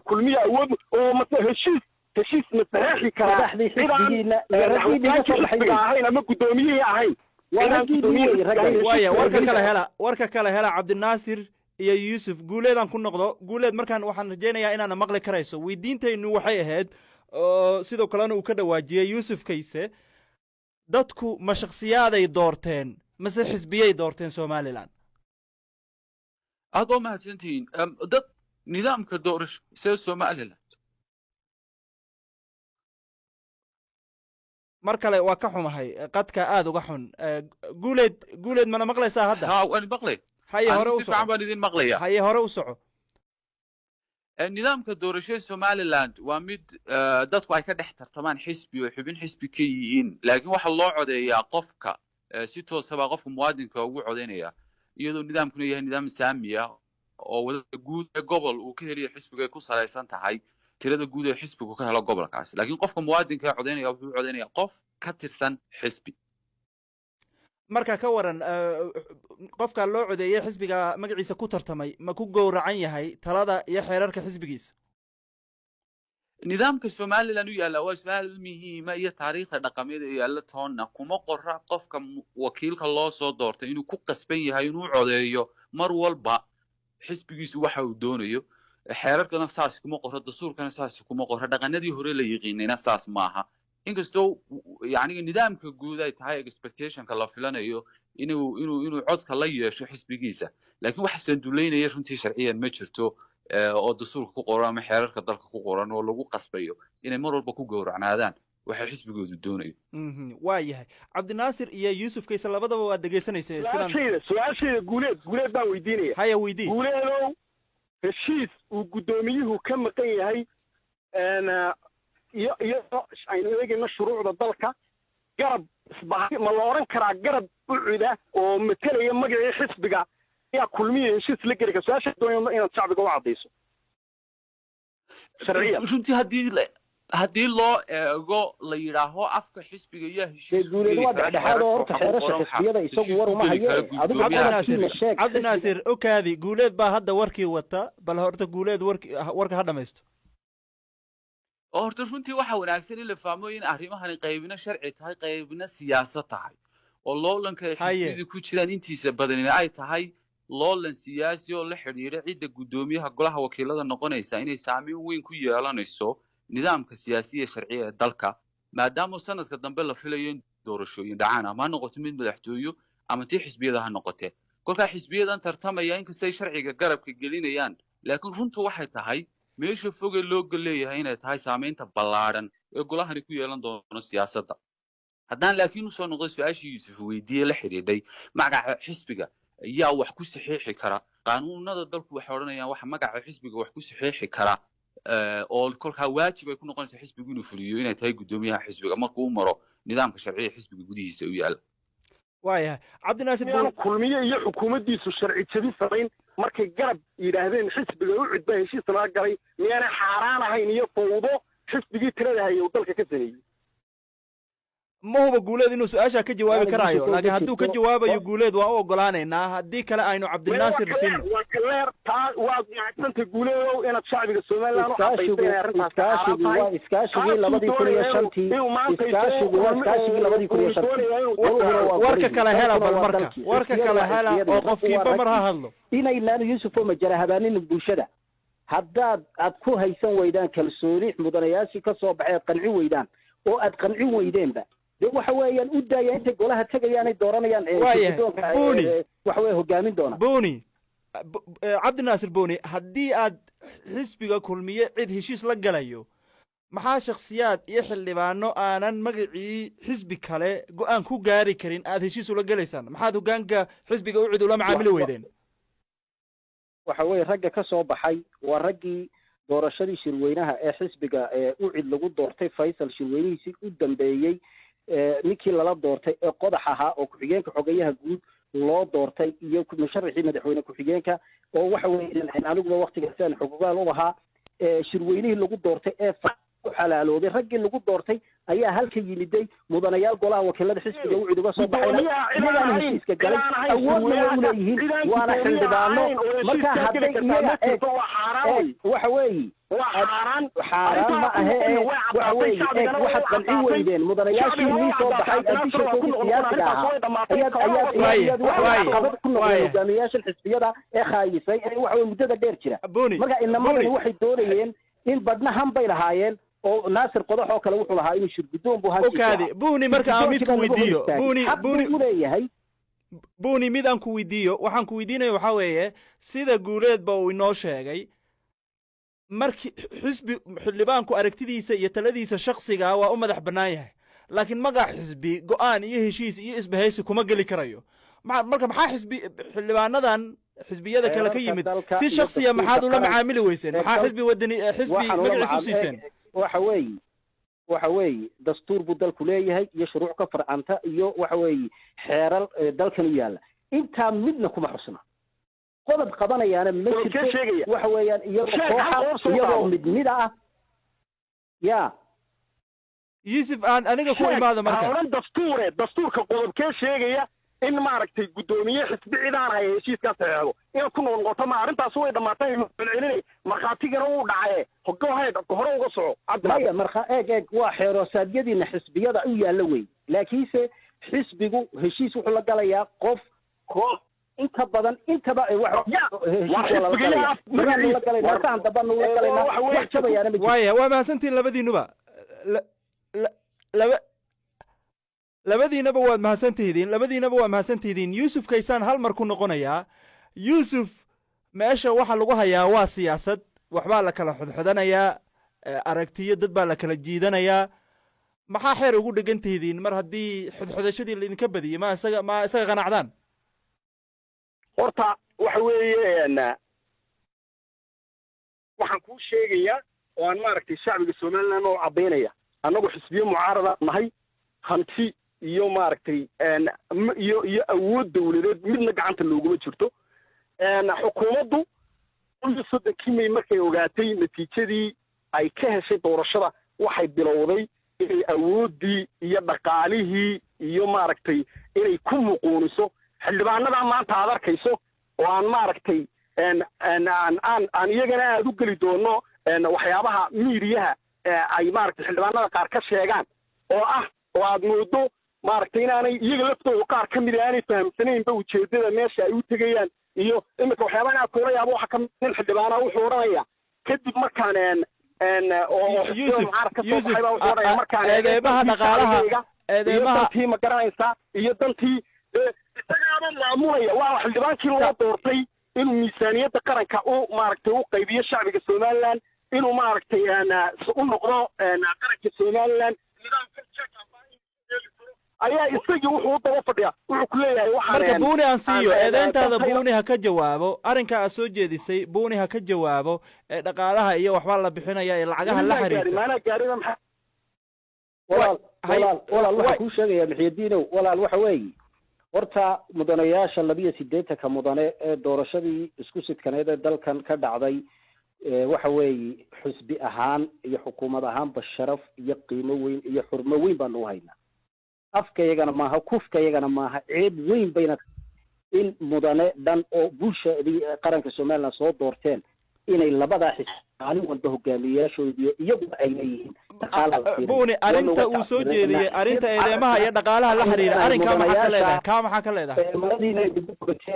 Kulmiye awood oo mase heshiis ma saxeexi karaa Madaxdii cidaan xisbigiina ee raggiinii ka soo baxay xisbiga ahayn ama guddoomiyihii ahayn? Waa cidaan raggiinii guddoomiyihii wey, raggan. xisbiga Waaya, ahayn. warka kale hela, warka kale hela. Cabdinaasir iyo Yuusuf, Guuleedaan ku noqdo. Guuleed, markaan waxaan rajaynayaa inaana maqli karayso. Weydiintaynu waxay ahayd oo sidoo kalena uu ka dhawaajiyey Yuusuf Kayse, dadku ma shaksiyaaday doorteen mase xisbiyay doorteen Somaliland? Aad waa mahadsantihiin. Dad nidaamka doorasho see Somaliland Mar kale waa ka xumahay, qadka aada uga xun. Guuleed, Guuleed, mana maqlaysaa hadda? Ha, waan maqlay. Haye, hore anigu u si fiican soco. Baan idin maqlaya. Haye, hore u soco. Nidaamka doorashada Somaliland waa mid dadku ay ka dhex tartamaan xisbi oo xubin xisbi ka yihiin, laakiin waxaa loo codeeyaa qofka si toosa baa qofka muwaadinka ugu codeynaya, iyadoo nidaamkuna yahay nidaam saami ah oo wadada guud ee gobol uu ka helayo xisbiga ay ku salaysan tahay tirada guud ee xisbigu ka helo gobolkaas, laakiin qofka muwaadinka ee codeynaya wuxuu u codeynaya qof ka tirsan xisbi. Marka ka waran qofka loo codeeyey xisbiga magaciisa ku tartamay, ma ku gowracan yahay talada iyo xeerarka xisbigiisa? Nidaamka Somaliland u yaalla waa su-aal muhiima iyo taariikhda dhaqameed ee yaalla toonna kuma qora qofka wakiilka loo soo doortay inuu ku qasban yahay inuu codeeyo mar walba xisbigiisu waxa uu doonayo. Xeerarkana saas kuma qoro, dastuurkana saas kuma qoro, dhaqanadii hore la yiqiinayna saas maaha, inkastoo yacni nidaamka guud ay tahay expectationka la filanayo inuu codka la yeesho xisbigiisa, laakiin wax sanduleynaya runtii sharciyan ma jirto oo dastuurka ku qoran ama xeerarka dalka ku qoran oo lagu qasbayo inay mar walba ku gowracnaadaan waxa xisbigoodu doonayo. Waa yahay. Cabdinaasir iyo Yuusuf Kayse, labadaba waad dhegaysanaysa sidaan. Su-aashayda Guuleed baan weydiinaya. Haya, weydii. Guuleedow, heshiis uu guddoomiyuhu ka maqan yahay iyo iyadoo aynu eegayno shuruucda dalka, garab isbahay ma la odhan karaa garab u cida oo matalaya magacii xisbiga ayaa Kulmiya heshiis la geli kara? Su-aasha doonaya inaad shacbiga u caddayso sharciyan. Runtii haddii loo eego la yidhaaho afka xisbiga iyo heshiis Guuleed waa dhexdhexaad oo horta xeerasha xisbiyada isagu war uma hayo. Adigu Cabdinaasir, Cabdinaasir, okaadi, Guuleed baa hadda warkii wata. Bal horta Guuleed warki warka ha dhamaysto. Oo horta runtii waxa wanaagsan in la fahmo in arrimahani qaybina sharci tahay, qaybina siyaasad tahay, Oo loolanka ay xisbiyadu ku jiraan intiisa badanina ay tahay loolan siyaasi oo la xidhiidha cidda guddoomiyaha golaha wakiilada noqonaysa inay saameyn weyn ku yeelanayso nidaamka siyaasiya sharciya ee dalka, maadaama sanadka dambe la filayo in doorashooyin dhacaan, ama ha noqoto mid madaxtooyo ama tii xisbiyada ha noqotee. Kolkaa xisbiyadan tartamaya inkastay sharciga garabka gelinayaan, laakiin runtu waxay tahay meesha foge looga leeyahay inay tahay saameynta ballaadhan ee golahani ku yeelan doono siyaasadda. Haddaan laakiin usoo noqdo su-aashii Yuusuf weydiiye la xidhiidhay magaca xisbiga yaa wax ku saxiixi kara, qaanuunada dalku waxay odhanayaan waxa magaca xisbiga wax ku saxiixi kara oo kolkaa waajib ay ku noqonaysa xisbigu inuu fuliyo inay tahay guddoomiyaha xisbiga markuu u maro nidaamka sharciga xisbiga gudihiisa u yaalla. Waayahay, Cabdinaasir. Kulmiye iyo xukuumaddiisu sharci jabi samayn markay garab yidhaahdeen xisbiga u cudba heshiis laga galay, miyaana xaaraan ahayn iyo fawdo xisbigii tirada hayay uu dalka ka sameeyey? Ma huba Guuleed inuu su-aashaa ka jawaabi karaayo, laakiin hadduu ka jawaabayo Guuleed waa u ogolaanaynaa, haddii kale aynu Cabdinaasir siino. Waa kaleer taa, waad mahadsantay Guuleedow inaad shacbiga Somaliland u cadaysay inay arrintaas Iskaashigu waa iskaashigii 2005-tii, iskaashigu waa iskaashigii 2005-tii. Warka kale hela bal, marka warka kale hela oo qofkiiba mar ha hadlo. Inaynaan Yuusuf oo majara habaanin bulshada, haddaad aad ku haysan weydaan kalsooni mudanayaashii ka soo baxay, aad qancin weydaan oo aad qancin weydeenba, de waxa weeyaan u daaya intay golaha tegayaanay dooranayaan guddoonka waxa weye hogaamin doona. Boni, Cabdinaasir Boni, haddii aad xisbiga Kulmiye cid heshiis la galayo, maxaa shakhsiyaad iyo xildhibaano aanan magacii xisbi kale go-aan ku gaari karin aad heshiis ula gelaysaan? Maxaad hoggaanka xisbiga u cid ula macaamili weydeen? Waxa weeye ragga ka soo baxay waa raggii doorashadii shirweynaha ee xisbiga ucid lagu doortay. Faysal shirweynihiisii u dambeeyey ninkii lala doortay ee Qodax ahaa oo ku-xigeenka xogeyaha guud loo doortay iyo musharaxii madaxweyne ku-xigeenka oo waxa weeye aniguba waktigaasi aan xogogaal u ahaa, shirweynihii lagu doortay ee u xalaaloobay raggii lagu doortay ayaa halka yimiday mudanayaal golaha wakiilada xisbiga ucid uga soo baxayna, iyagaana heshiiska galay, awoodna way uleeyihiin, waana xildhibaano. Marka hadday iyaga eeg eeg waxa weeye xaaraan ma ahe ee waxa weeye eeg waxaad qancin weydeen mudanayaashii inii soo baxay ambishankoodii siyaasiga ahaa ayaad ayaad ayaad waxa caqabad ku noqdeen hogaamiyayaashan xisbiyada ee khaayisay ee waxa weye muddada dheer jira. Marka inamadani waxay doonayeen in badhna han bay lahaayeen oo Naasir Qodax oo kale wuxuu lahaa inuu shirguddoon buu Okaadi Buni, marka aan mid ku weydiiyo Buni, Buni u leeyahay. Buni, mid aan ku weydiiyo, waxaan ku weydiinaya waxaa weeye sida Guuleedba uu inoo sheegay, markii xisbi xildhibaanku aragtidiisa iyo taladiisa shaksiga waa u madax bannaan yahay, laakiin magac xisbi go-aan iyo heshiis iyo isbahaysi kuma geli karayo. Ma marka maxaa xisbi xildhibaanadan xisbiyada kale ka yimid si shaksiya maxaad ula macaamili weyseen? Maxaa xisbi Wadani xisbi magaciisa u siiseen? Waxa weeye dastuur buu dalku leeyahay iyo shuruuc ka farcanta iyo waxa weeye xeerar dalkan u yaalla. Intaa midna kuma xusna, qodob qabanayaana ma jirto. Waxa weeyaan iyagoo kooxa, iyagoo mid mid ah ya. Yuusuf, aan aniga ku imaado marka. Odhan dastuure, dastuurka qodobkee sheegaya in maaragtay guddoomiye xisbi cidaan hay heshiiskaa saxeexdo? Inaad ku noqnoqoto ma arrintaas way dhammaatay, celcelinay, markhaatigana wuu dhacaye hogohayd hore uga soco. Maya, markha eeg eeg waa xeeroosaadiyadiina xisbiyada u yaalla wey, laakiinse xisbigu heshiis wuxuu la galayaa qof, koox, inta badan intaba heshiis waa lala galaya, dagaanu la galayna, sahan dambanu la galaynaa, wax jabayaana ma jirto. Waaya, waa mahadsantihiin labadiinuba, laba labadiinaba waad mahadsantihidiin, labadiinaba waa mahadsantihidiin. Yuusuf Kaysaan hal mar ku noqonayaa. Yuusuf, meesha waxa lagu hayaa waa siyaasad, waxbaa la kala xodxodanayaa, aragtiyo dad baa la kala jiidanayaa. Maxaa xeer ugu dhegan tihidiin mar haddii xodxodashadii laidinka badiyey? Ma isaga qanacdaan? Horta waxa weeye waxaan kuu sheegayaa oo aan maaragtay shacbiga Somaliland oo caddaynaya, annagu xisbiyo mucaarada nahay, hanti iyo maaragtay iyo awood dawladeed midna gacanta looguma jirto. Xukuumaddu 31-kii May markay ogaatay natiijadii ay ka heshay doorashada, waxay bilowday inay awooddii iyo dhaqaalihii iyo maaragtay inay ku muquuniso xildhibaanadaa maanta aad arkayso oo aan maaragtay aan aan aan iyagana aada u geli doono waxyaabaha miidiyaha ay maaragtay xildhibaanada qaar ka sheegaan oo ah oo aad moodo Maaragtay, inaanay iyaga laftooda qaar ka mid aanay fahamsanaynba ujeedada meesha ay u tegayaan. Iyo iminka waxyaabahan aad kula yaabo waxaa kamid nin xildhibaana wuxuu odhanaya kadib markaan oo xisbiyada mucaarad ka soo baxay baa wuxuu odhanaya markaan eedeymaha dhaqaalaha, eedeymaha dantii ma garanaysaa iyo dantii isagaaba maamulaya. Waa xildhibaankii loo doortay inuu miisaaniyadda qaranka u maaragtay u qaybiyo shacbiga Somaliland, inuu maaragtay u noqdo qaranka Somaliland nidaamka ayaa isagii wuxuu u daba fadhiyaa, wuxuu ku leeyahay waxaan. Marka Buuni aan siiyo eedeyntaada, Buuni ha ka jawaabo arrinka aad soo jeedisay. Buuni ha ka jawaabo ee dhaqaalaha iyo waxbaa la bixinaya ee lacagaha la xiriirta. Maanaa gaarida maxaa? Walaal, walaal, walaal, waxaan kuu sheegayaa Muxyidiinow, walaal, waxa weeye horta mudanayaasha 82-ka mudane ee doorashadii isku sidkaneed ee dalkan ka dhacday, waxa weeye xusbi ahaan iyo xukuumad ahaanba sharaf iyo qiimo weyn iyo xurmo weyn baanu u haynaa. Afkayagana maaha, kufkayagana maaha, ceeb weyn bayna in mudane dhan oo bulshadii qaranka Somaliland soo doorteen inay labadaa xisbi maalin walba hogaamiyeyaashoodiiyo iyaguba ay leeyihiin. Buuni, arrinta uu soo jeediyey, arrinta eedeymaha iyo dhaqaalaha la xiriira, arrinkaa maxaa ka leedahay? Kaa maxaa ka leedahay? Maradiina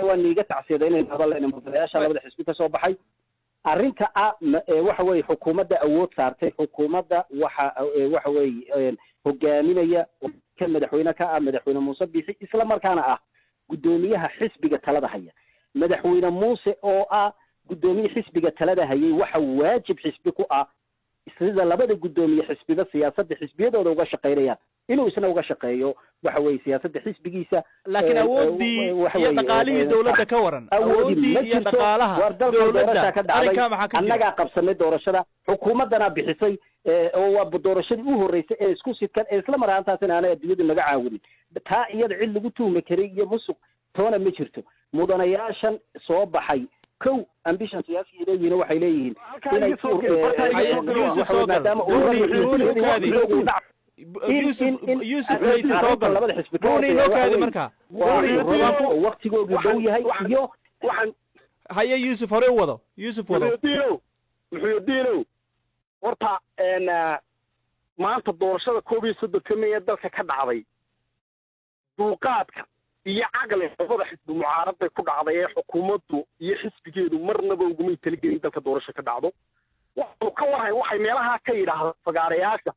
waa niiga tacsiyaday inaynu hadallayna mudanayaasha labada xisbi kasoo baxay. Arrinta a waxa weeye xukuumadda awood saartay, xukuumadda waxa weeye hogaaminaya ka madaxweyne ka ah Madaxweyne Muuse Biixi, isla markaana ah guddoomiyaha xisbiga talada haya. Madaxweyne Muuse oo ah guddoomiye xisbiga talada hayay, waxa waajib xisbi ku ah sida labada guddoomiye xisbiba siyaasadda xisbiyadooda uga shaqaynayaan inuu isna uga shaqeeyo waxa weeye siyaasadda xisbigiisa. Laakiin awooddii iyo dhaqaalihii dowladda ka waran, awooddii iyo dhaqaalaha dowladda, arrinkaa maxaa ka jira? Annagaa qabsanay doorashada, xukuumaddanaa bixisay oo waa doorashadii u horreysay ee isku sidkan ee isla mar ahaantaasina aanay adduunyadu naga caawinin. Taa iyada cid lagu tuhmi karay iyo musuq toona ma jirto. Mudanayaashan soo baxay kow ambition siyaasiga leeyihiin, waxay leeyihiin Yuusuf soo gal, Buuni u kaadi, Yuusuf Leysi soo gal, Buuni inoo kaadi. Marka waktigoogii dhow yahay iyo haye Yuusuf hore u wado, Yuusuf wado. Muxuudiinow, Muxuudiinow, horta maanta doorashada 31-ka May ee dalka ka dhacday dulqaadka iyo caqli labada xisbi mucaarad bay ku dhacday ee xukuumaddu iyo xisbigeedu marnaba ugumay talagelin dalka doorasho ka dhacdo. Waxaanu ka warhay waxay meelaha ka yidhaahdaan fagaarayaasha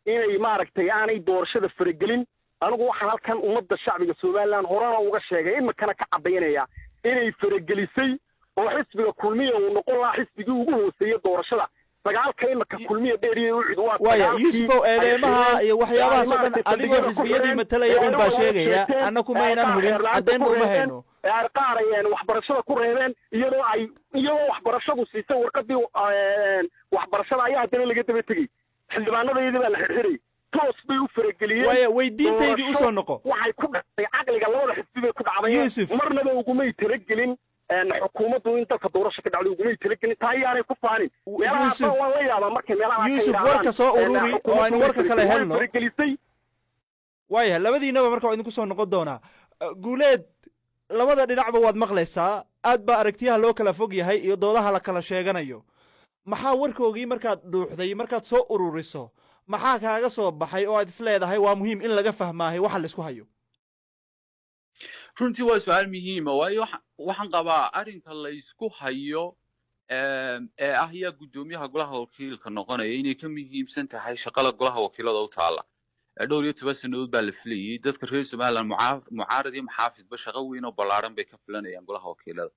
inay maaragtay aanay doorashada faragelin. Anigu waxaan halkan ummadda shacbiga Somaliland horena uga sheegay, iminkana ka caddaynaya inay faragelisay oo xisbiga Kulmiya uu noqon lahaa xisbigii ugu hooseeyey doorashada sagaalka imika Kulmiya dheeriye ucid waa. Waaya Yuusufow, eedeymaha iyo waxyaabahaas oo dhan adigoo xisbiyadii matalaya un baa sheegaya, annaku maynaan hubin, caddeynna uma hayno. Qaar ay waxbarashada ku reebeen iyadoo ay iyadoo waxbarashadu siisay warqadii waxbarashada ayaa haddana laga daba tegey, xildhibaanadayadii baa la xirxiray, toos bay u farageliyeen. Waaya, weydiintaydii usoo noqo. Waxay ku dhacday caqliga labada xisbi bay ku dhacday. Yuusuf, marnaba ugumay talagelin xukuumaddu in dalka doorasho ka dhacday, ugumay talagelin, taa iyaanay ku faanin. Meelahaas waan la yaabaa markay meelaha. Yuusuf, warka soo ururi oo aynu warka kale helno. Faragelisay. Waayahay, labadiinaba marka waa idinku soo noqon doonaa. Guuleed, labada dhinacba waad maqlaysaa, aad baa aragtiyaha loo kala fog yahay iyo doodaha la kala sheeganayo. Maxaa warkoogii markaad dhuuxday, markaad soo ururiso, maxaa kaaga soo baxay oo aad is leedahay waa muhiim in laga fahmaahay waxa laisku hayo? Runtii waa su-aal muhiima, waayo waxaan qabaa arrinka laysku hayo ee ah yaa guddoomiyaha golaha wakiilka noqonaya inay ka muhiimsan tahay shaqada golaha wakiilada u taalla. Dhowr iyo toban sannadood baa la filayey dadka reer Somaliland, mucaarad iyo muxaafidba, shaqo weyn oo ballaaran bay ka filanayaan golaha wakiilada.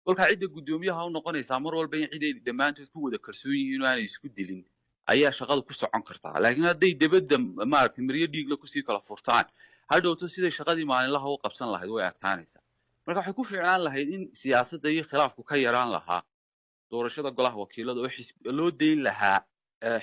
Kolkaa cidda guddoomiyaha u noqonaysaa mar walba in ciday dhammaantood ku wada kalsoon yihiin oo aanay isku dilin ayaa shaqada ku socon kartaa. Laakiin hadday debadda maaragtay maryo dhiigla kusii kala furtaan, hadhowto siday shaqadii maalinlaha u qabsan lahayd way adkaanaysaa. Marka waxay ku fiicnaan lahayd in siyaasadda iyo khilaafku ka yaraan lahaa doorashada golaha wakiilada oo xisbi loo dayn lahaa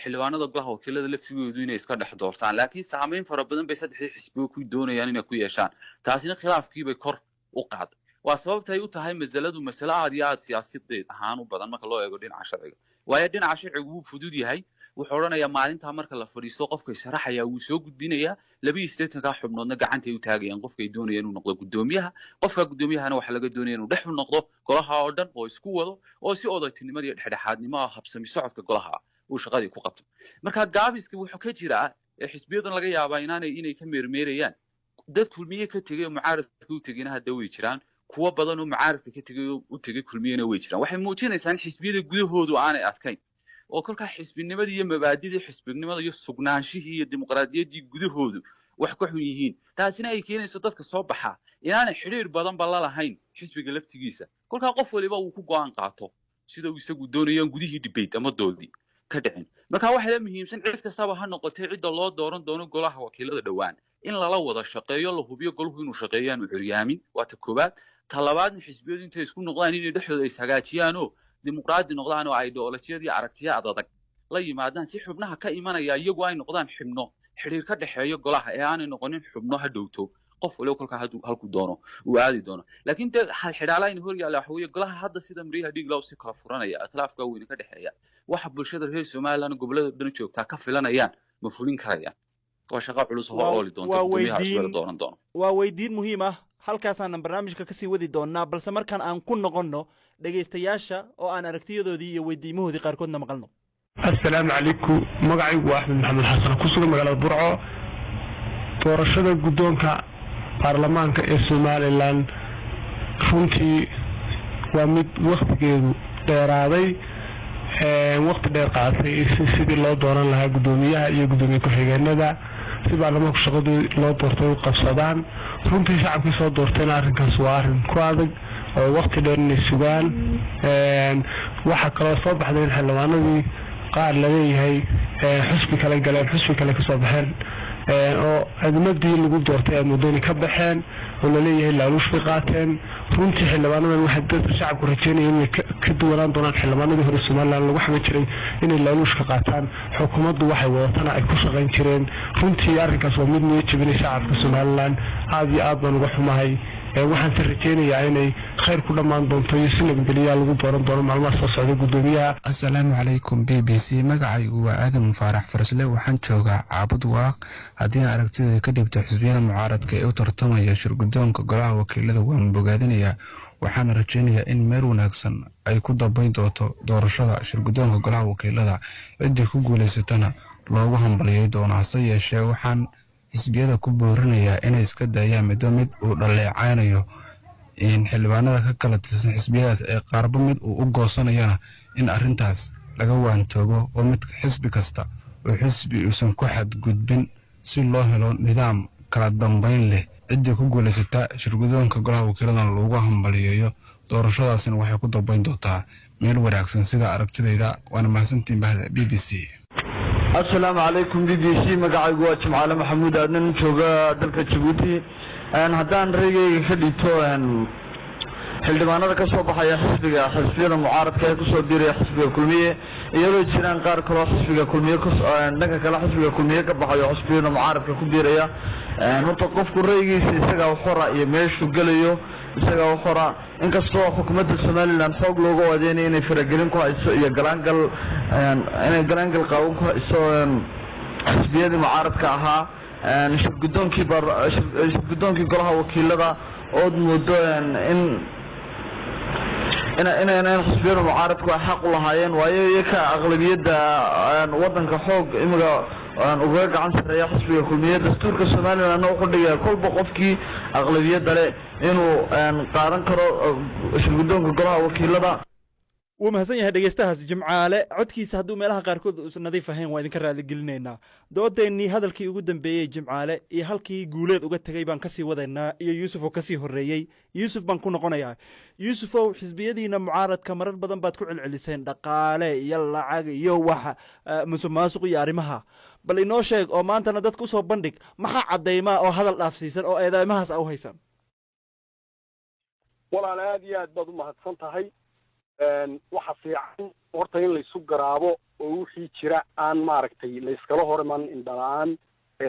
xildhibaanada golaha wakiilada laftigoodu inay iska dhex doortaan. Laakiin saamayn fara badan bay saddexdii xisbiga ku doonayaan inay ku yeeshaan, taasina khilaafkiibay kor u qaaday. Waa sababta ay u tahay masaladu masale aad iyo aad siyaasadeed ahaan u badan marka loo eego dhinaca sharciga, waayo dhinaca sharcigu wuu fudud yahay. Wuxuu odhanayaa maalintaa marka la fadhiisto qofkay sharaxayaa wuu soo gudbinayaa, 82-kaa xubnoodna gacantay u taagayaan qofkay doonayaan inuu noqdo guddoomiyaha. Qofka guddoomiyahana waxaa laga doonaya inuu dhex u noqdo golaha oo dhan oo isku wado oo si odaytinimada iyo dhexdhexaadnimo ah habsami socodka golaha uu shaqadii ku qabto. Marka gaabiska wuxuu ka jiraa ee xisbiyadan laga yaabaa inaanay inay ka meermeerayaan Dad Kulmiye ka tegey oo mucaaradka u tegeyna hadda way jiraan, kuwo badan oo mucaaradka ka tegey oo u tegey Kulmiyena way jiraan. Waxay muujinaysaa in xisbiyada gudahoodu aanay adkayn, oo kolkaa xisbinimadii iyo mabaadidii xisbinimada iyo sugnaanshihii iyo dimuqraadiyaddii gudahoodu wax ka xun yihiin, taasina ay keenayso dadka soo baxa inaanay xidhiir badanba la lahayn xisbiga laftigiisa. Kolkaa qof waliba uu ku go'aan qaato sida uu isagu doonayo, aan gudihii debate ama doodii ka dhicin. Marka waxaa la muhiimsan, cid kastaba ha noqotay cidda loo dooran doono golaha wakiilada dhowaan, in lala wada shaqeeyo, la hubiyo golahu inuu shaqeeyo, aanu curyaamin. Waa ta koowaad. Ta labaadna, xisbiyadu intay isku noqdaan inay dhexdooda is hagaajiyaanoo dimuqraadi noqdaan oo ideolojiyadii aragtiya adadag la yimaadaan, si xubnaha ka imanaya iyagu ay noqdaan xubno xidhiir ka dhexeeyo golaha, ee aanay noqonin xubno ha dhowto qof waliba kolkaa hadduu halku doono uu aadi doono. Laakiin dee hal xidhaalayna hor yaalla waxa weeye golaha hadda sida maryaha dhiigla si kala furanaya, khilaafka weyne ka dhexeeya. Waxa bulshada reer Somaliland gobolada dhan joogtaa ka filanayaan ma fulin karayaan? Waa shaqo culus oo ooli doonta guddoomiyaha cusub la dooran doono. Waa weydiin muhiim ah, halkaasaanan barnaamijka kasii wadi doonaa, balse markaan aan ku noqonno dhegaystayaasha oo aan aragtiyadoodii iyo weydiimahoodii qaarkoodna maqalno. Assalaamu calaykum, magacaygu waa Axmed Maxamed Xasan, ku sugan magaalada Burco. Doorashada guddoonka baarlamaanka ee Somaliland runtii waa mid wakhtigeedu dheeraaday, wakhti dheer qaatay sidii loo dooran lahaa guddoomiyaha iyo guddoomiye ku-xigeenada, si baarlamaanku shaqadii loo doortay u qabsadaan. Runtii shacabkii soo doortayna arrinkaas waa arrin ku adag oo wakhti dheer inay sugaan. Waxaa kaloo soo baxday in xildhibaanadii qaar laleeyahay xusbi kale galeen, xusbi kale kasoo baxeen, oo admadii lagu doortay ay muddo inay ka baxeen, oo laleeyahay laaluush bay qaateen. Runtii xildhibaanadan waxay dadka shacabku rajeynaya inay ka duwanaan doonaan xildhibaanadii hore Somaliland lagu xamin jiray inay laaluushka qaataan, xukuumaddu waxay wadatana ay ku shaqayn jireen. Runtii arrinkaas waa mid niyad jebinay shacabka Somaliland, aad iyo aad baan uga xumahay. Waxaan se rajeynayaa inay khayr ku dhammaan doonto iyo si nabadgelyaa lagu dooran doono maalmaha soo socda guddoomiyaha. Assalaamu calaykum BBC, magacaygu waa Aadan Faarax Farasle, waxaan joogaa Caabud Waaq. Haddii aan aragtidayda ka dhibto xisbiyada mucaaradka ee u tartamaya shirguddoonka golaha wakiilada, waan bogaadinayaa, waxaana rajeynayaa in meel wanaagsan ay ku dambeyn doonto doorashada shirguddoonka golaha wakiilada, ciddii ku guulaysatana loogu hambaliyey doono. Hase yeeshee, waxaan xisbiyada ku boorinayaa inay iska daayaan midba mid uu dhaleecaynayo xildhibaanada ka kala tirsan xisbiyadaas ee qaarba mid uu u goosanayana, in arrintaas laga waantoogo oo mid xisbi kasta oo xisbi uusan ku xadgudbin, si loo helo nidaam kala dambeyn leh. Ciddii ku guulaysata shirguddoonka golaha wakiiladana loogu hambaliyeeyo. Doorashadaasina waxay ku dambeyn doontaa meel wanaagsan sida aragtidayda. Waana mahadsantiin bahda BBC. Assalaamu calaykum BBC, magacaygu waa Jimcaale Maxamuud Aadnan, jooga dalka Jabuuti. Haddaan raygayga ka dhigto xildhibaanada ka soo baxaya xisbiga xisbiyada mucaaradka ee kusoo biiraya xisbiga Kulmiye, iyadoo jiraan qaar kaloo xisbiga Kulmiye dhanka kale xisbiga Kulmiye ka baxayo xisbiyada mucaaradka ku biiraya, horta qofku raygiisa isagaa xora iyo meeshuu gelayo isagaa xora. Inkastoo xukuumadda Somaliland xoog looga wadeynaya inay faragelin ku hayso iyo galaangal, inay galaangal qaawan ku hayso xisbiyadii mucaaradka ahaa, shirgudoonkii shirgudoonkii golaha wakiilada ood moodo in in xisbiyada mucaaradku ay xaq u lahaayeen, waayo iyaka aqlabiyadda wadanka xoog imiga ugaga gacan sarreeya xisbiga Kulmiye. Dastuurka Somalilandna wuxuu dhigayaa kolba qofkii aqlabiyadda leh inuu qaadan karo shirgudoonka golaha wakiilada. Wuu mahadsan yahay dhegeystahaas Jimcaale. Codkiisa hadduu meelaha qaarkood uusan nadiif ahayn, waa idinka raaligelinaynaa. Doodeennii hadalkii ugu dambeeyey Jimcaale iyo halkii Guuleed uga tegey baan kasii wadaynaa, iyo Yuusuf oo kasii horreeyey. Yuusuf baan ku noqonayaa. Yuusufow, xisbiyadiina mucaaradka marar badan baad ku celceliseen dhaqaale iyo lacag iyo waxa musuq maasuq iyo arrimaha. Bal inoo sheeg oo maantana dadka usoo bandhig, maxaa caddaymaa oo hadal dhaafsiisan oo eedeymahaas a u haysan? Walaal, aad iyo aad baad u mahadsan tahay. Waxa fiican horta in laysu garaabo oo wixii jira aan maaragtay layskala hor iman indhala-aan,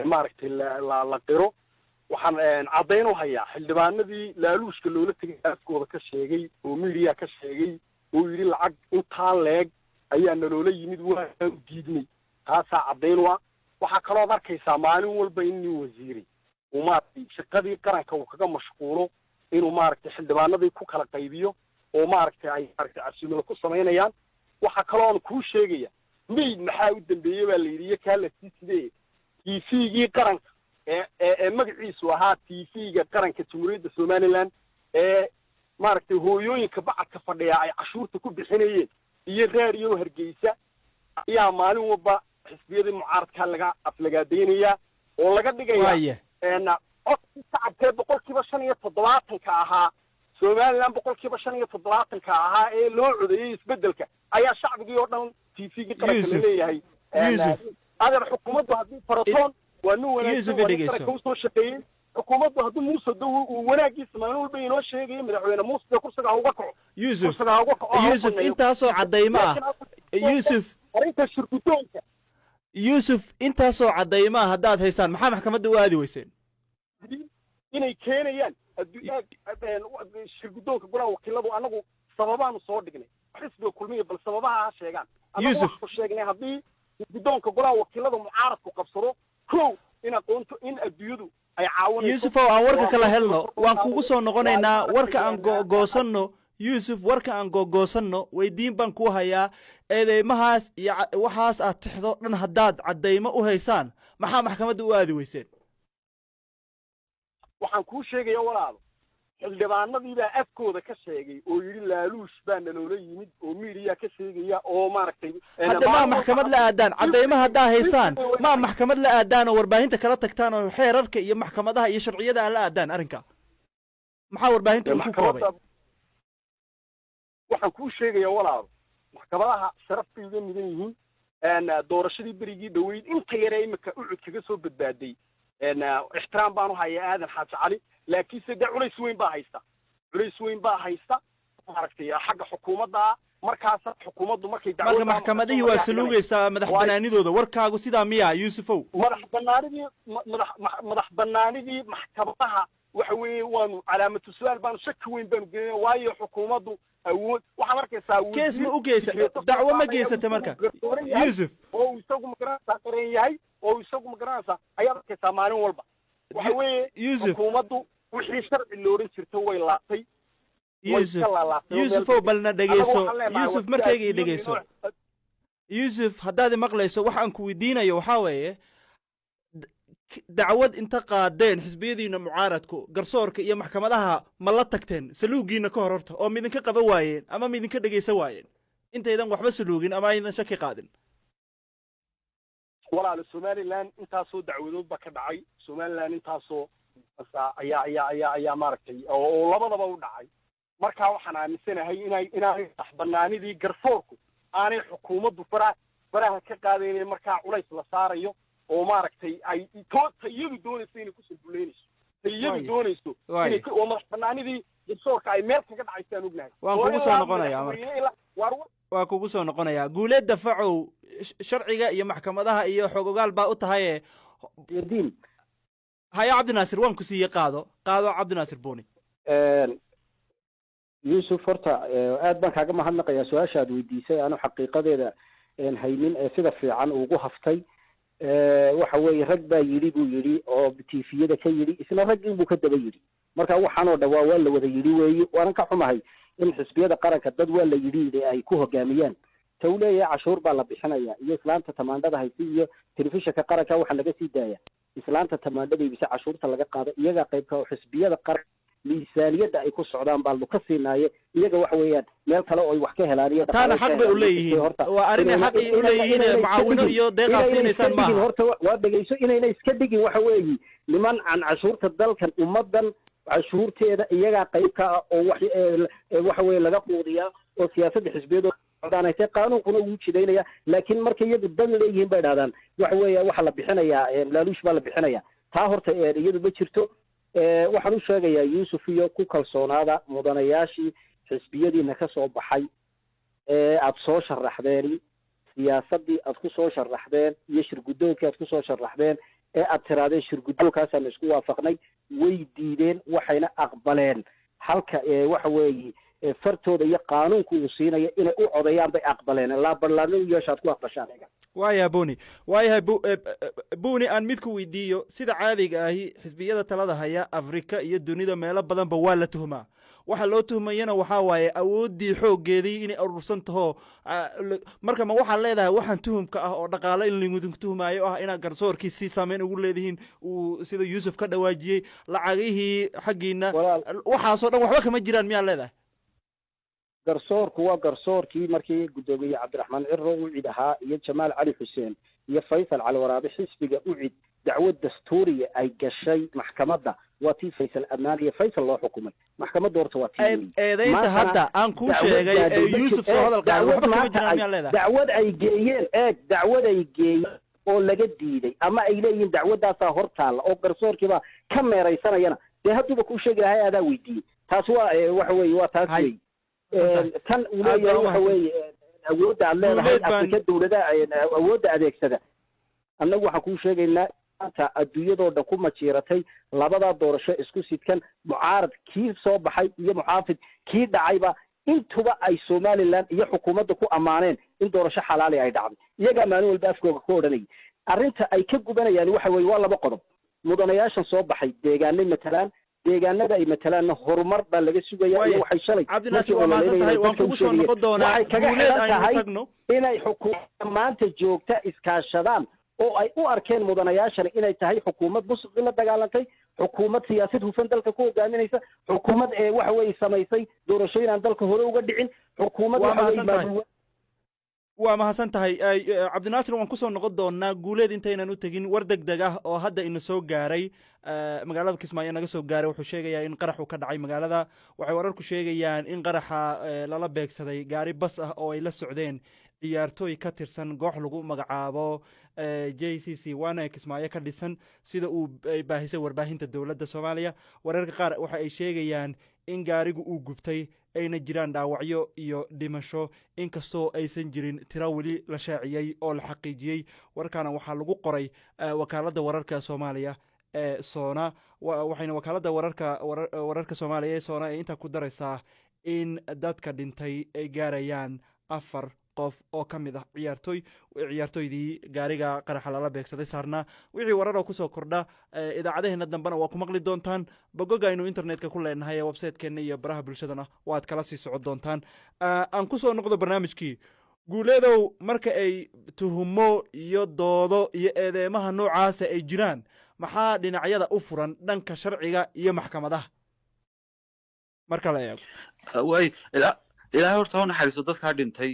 maaragtay la qiro. Waxaan caddayn u hayaa xildhibaanadii laaluushka loola tegay afkooda ka sheegay oo media ka sheegay oo yidhi lacag intaa leeg ayaa naloola yimid, waanu diidnay. Taasaa caddayn u ah. Waxaa kalooad arkaysaa maalin walba in nin wasiiray uu maaragtay shaqadii qaranka uu kaga mashquulo inuu maaragtay xildhibaanadii ku kala qaybiyo oo maaragtay ay maaragtay casuumada ku samaynayaan. Waxaa kaloon kuu sheegaya, mayd maxaa u dambeeyey baa la yidhi, iyo kaa la sii sidee TV-gii qaranka Ee magaciisu ahaa TV-ga qaranka Jamhuuriyadda Somaliland, ee maaragtay hooyooyinka bacadka fadhiya ay cashuurta ku bixinayeen, iyo Raadiyo Hargeysa ayaa maalin walba xisbiyadii mucaaradkaa laga aflagaadaynayaa oo laga dhigaya codkii shacabkee 75% ahaa Somaliland, 75% ahaa ee loo codeeyey isbedelka, ayaa shacbigii oo dhan TV-gii qaranka la leeyahay. Adeer, xukuumaddu haddii faratoon waa nin wanaagsan, waa nin qaranka usoo shaqeeyey. Xukuumaddu haddii Muuse do uu wanaagiisa maalin walba inoo sheegayo, madaxweyne Muuse dee kursiga ha uga kaco. Yusuf, kursiga ha uga kaco. Yusuf, intaasoo caddaymo ah, Yusuf, arrinta shirgudoonka. Yusuf, intaasoo caddaymo ah haddaad haysaan, maxaa maxkamadda u aadi weyseen? Inay keenayaan shirgudoonka golaha wakiiladu, annagu sababaanu soo dhignay. Xisbiga Kulmiya bal sababaha ha sheegaan. Annagu waxaanu sheegnay haddii shirgudoonka golaha wakiilada mucaaradku qabsado, kow, in aqoonto in adduunyadu ay caawinayso. Yuusufow, aan warka kala helno, waan kugu soo noqonaynaa. Warka aan googoosanno, Yuusuf, warka aan googoosanno. Weydiin baan kuu hayaa. Eedeymahaas iyo waxaas aad tixdo dhan haddaad caddaymo u haysaan, maxaa maxkamadda u aadi weyseen? Waxaan kuu sheegaya walaalo, xildhibaanadii baa afkooda ka sheegay oo yidhi laaluush baa naloola yimid, oo miidiya ka sheegaya oo maaragtay. Hadda maa maxkamad la aadaan? Caddaymo haddaa haysaan, maa maxkamad la aadaan oo warbaahinta kala tagtaan oo xeerarka iyo maxkamadaha iyo sharciyada aan la aadaan arrinka? Maxaa warbaahinta uu ku koobay? Waxaan kuu sheegaya walaalo, maxkamadaha sharaf bay uga mudan yihiin. Doorashadii berigii dhaweyd, inta yare imika Ucud kaga soo badbaaday, ixtiraam baanu hayaa Aadan Xaaji Cali, laakiinse dee culays weyn baa haysta, culays weyn baa haysta maaragtay xagga xukuumadda. Markaasa xukuumaddu markay Marka maxkamadihii waa saluugaysaa madax banaanidooda, warkaagu sidaa miya, Yuusufow? Madax banaanidii, madax banaanidii maxkamadaha waxa weeye waanu calaamatu su-aal baanu, shaki weyn baanu gelinaya, waayo xukuumaddu awood waxaad arkaysaa. Kees ma u geysa? Dacwo ma geysata marka, Yuusuf? Oo uu isagu magaranaysaa qaran yahay, oo isagu magaranaysaa ayaad arkaysaa maalin walba. Waxa weeye Yuusuf, xukuumaddu wixii sharci looran jirta way laabtay. Yuusuf, Yuusufow, balna dhegeyso. Yuusuf, markayga i dhegeyso. Yuusuf, haddaad imaqlayso, waxa aan ku weydiinayo waxaa weeye, dacwad inta qaadeen xisbiyadiina mucaaradku, garsoorka iyo maxkamadaha ma la tagteen saluugiina ka hor horta, oo midinka qaban waayeen ama midinka dhegaysan waayeen intaydan waxba saluugin ama aydan shaki qaadin? Walaalo, Somaliland intaasoo dacwadood ba ka dhacay. Somaliland intaasoo ayaa maaragtay oo labadaba u dhacay. Marka waxaan aaminsanahay inaanay madax banaanidii garsoorku aanay xukuumaddu faraha ka qaadaynin, markaa culays la saarayo oo maaragtay ay tayadu doonayso inay kusoo buleynayso, tayadu doonayso inay oo madax banaanidii garsoorka ay meel kaga dhacayso aan ognahay. Waan kugu soo noqonayaa marka, waa kugu soo noqonayaa. Guuleed Dafacow, sharciga iyo maxkamadaha iyo xog ogaal baa u tahaye. Diin haya, Cabdinaasir, waan ku siiye. Qaado, qaado, Cabdinaasir Boni. Yuusuf, horta aad baan kaaga mahadnaqayaa su-aasha aad weydiisay. Aanu xaqiiqadeeda haynin ee sida fiican ugu haftay. Waxa weeye, rag baa yidhi buu yidhi oo tifiyada ka yidhi, isla raggii buu ka daba yidhi. Marka waxaan oo dhawaa waa la wada yidhi weeye. Waanan ka xumahay in xisbiyada qaranka dad waa la yidhi ay ku hogaamiyaan. Ta uu leeyahay cashuur baa la bixinaya iyo islaanta tamaandhada haysi iyo telefishinka qaranka waxaa laga sii daaya islaanta tamaandhada ibise cashuurta laga qaado, iyagaa qaybka oo xisbiyada qaran miisaaniyadda ay ku socdaan baa lu ka siinaaye. Iyaga waxa weeyaan meel kale oo ay wax ka helaan iyo Taana xaq bay uleeyihiin, waa arrinay xaq ay uleeyihiin. Mucaawino iyo deeqaad siinaysaan maaha. Horta waa dhegeyso, inayna iska dhigin waxa weeyi niman aan cashuurta dalkan, ummadan cashuurteeda iyagaa qayb ka ah oo wax waxa weeye laga quudiyaa oo siyaasadda xisbiyadooda socdaanayse qaanuunkuna uu jidaynaya. Laakiin markay iyagu dan leeyihiin bay dhahdaan waxa weeye waxaa la bixinayaa laaluush baa la bixinaya. Taa horta iyadu ma jirto. Waxaan u sheegayaa Yuusuf iyo ku kalsoonaada mudanayaashii xisbiyadiina ka soo baxay ee aada soo sharaxdeen, siyaasaddii aad ku soo sharaxdeen iyo shirguddoonkii aad kusoo sharaxdeen ee aad tiraadeen shirguddoonkaasaanu isku waafaqnay, way diideen, waxayna aqbaleen halka waxa weeye fartooda iyo qaanuunku uu siinayo inay u codeeyaan bay aqbaleen. Laa barlaamo u yeesha aad ku aqbashaan. Waayaha Buni, waayahay Buni, aan mid ku weydiiyo. Sida caadiga ahi xisbiyada talada haya Afrika iyo dunida meelo badanba waa la tuhmaa. Waxa loo tuhmayana waxaa waaye awooddii xooggeedii inay urursan taho. Marka ma waxaad leedahay waxaan tuhumka ah oo dhaqaale in laydinku tuhmaayo ah inaad garsoorkii si saameyn ugu leedihiin, uu sida Yuusuf ka dhawaajiyey lacagihii xaggiina, waxaasoo dhan waxba kama jiraan miyaad leedahay? Garsoorku waa garsoorkii markii guddoomiye Cabdiraxmaan Ciro UCID ahaa iyo Jamaal Cali Xuseen iyo Faysal Cali Waraabe xisbiga UCID dacwad dastuuriya ay gashay maxkamadda, waa tii Faysal ammaan iyo Faysal loo xukumay maxkamadda. Horta waa tii eedaynta hadda aan kuu sheegay ee Yuusuf soo hadal qaaday waxba kama jiraan miyaad leedahay? Dacwad ay geeyeen, eeg, dacwad ay geeyeen oo laga diiday ama ay leeyihiin dacwaddaasaa hor taalla oo garsoorkiibaa ka meeraysanayana, dee hadduuba kuu sheegi lahay, adaa weydiiyey. Taas waa waxa weeye, waa taas wey. Tan uu leeyahay waxa weeye awoodda aad leedahay Afrika dawladaha awoodda adeegsada. Annagu waxaan kuu sheegaynaa maanta adduunyadoo dhan ku majiiratay labadaa doorasho isku sidkan, mucaarad kii soo baxay iyo muxaafid kii dhacayba, intuba ay Somaliland iyo xukuumadda ku ammaaneen in doorasho xalaali ay dhacday. Iyagaa maalin walba afkooga ku odhanayay. Arrinta ay ka gubanayaan waxa weeye waa laba qodob. Mudanayaashan soo baxay deegaanay matalaan, deegaanada ay matalaanna horumar baa laga sugaya iyo waxay shalay Cabdinaasir, waa mahadsan tahay, waan kugu soo noqon doonaa. Waxay kaga Guuleed xiran aynu tahay tagno. Inay xukuumadda maanta joogta iskaashadaan oo ay u arkeen mudanayaashani inay tahay xukuumad musuqi la dagaalantay, xukuumad siyaasad hufan dalka ku hogaaminaysa, xukuumad ee waxa weeye samaysay doorashooyin aan dalka hore uga dhicin, xukuumad Waa waxa weeye mahadsan tahay. maamul. Waa mahadsan tahay Cabdinaasir, waan kusoo noqon doonaa. Guuleed intaynan u tegin, war deg deg ah oo hadda ina soo gaaray, magaalada Kismaayo naga soo gaaray, wuxuu sheegayaa in qaraxu ka dhacay magaalada. Waxay wararku sheegayaan in qaraxa lala beegsaday gaari bas ah oo ay la socdeen ciyaartooy ka tirsan koox lagu magacaabo JCC, waana Kismaayo ka dhisan, sida uu ay baahisay warbaahinta dowladda Soomaaliya. Wararka qaar waxa ay sheegayaan in gaarigu uu gubtay, ayna jiraan dhaawacyo iyo dhimasho, inkastoo aysan jirin tiro weli la shaaciyey oo la xaqiijiyey. Warkaana waxaa lagu qoray wakaaladda wararka Soomaaliya ee Soona. Waxayna wakaaladda wararka Soomaaliya ee Soona ay intaa ku daraysaa in dadka dhintay ay gaarayaan 4 qof oo ka mid ah ciyaartooydii gaariga qaraxa lala beegsaday saarnaa. Wixii warar oo kusoo kordha idaacadaheena dambena waa ku maqli doontaan. Bogoga aynu internetka ku leenahay ee website-keena iyo baraha bulshadana waad kala sii socon doontaan. Aan kusoo noqdo barnaamijkii. Guuleedow, marka ay tuhumo iyo doodo iyo eedeemaha noocaasa ay jiraan, maxaa dhinacyada u furan dhanka sharciga iyo maxkamadaha marka la eego? Way Ilaahay horta ha u naxariisto dadkaa dhintay,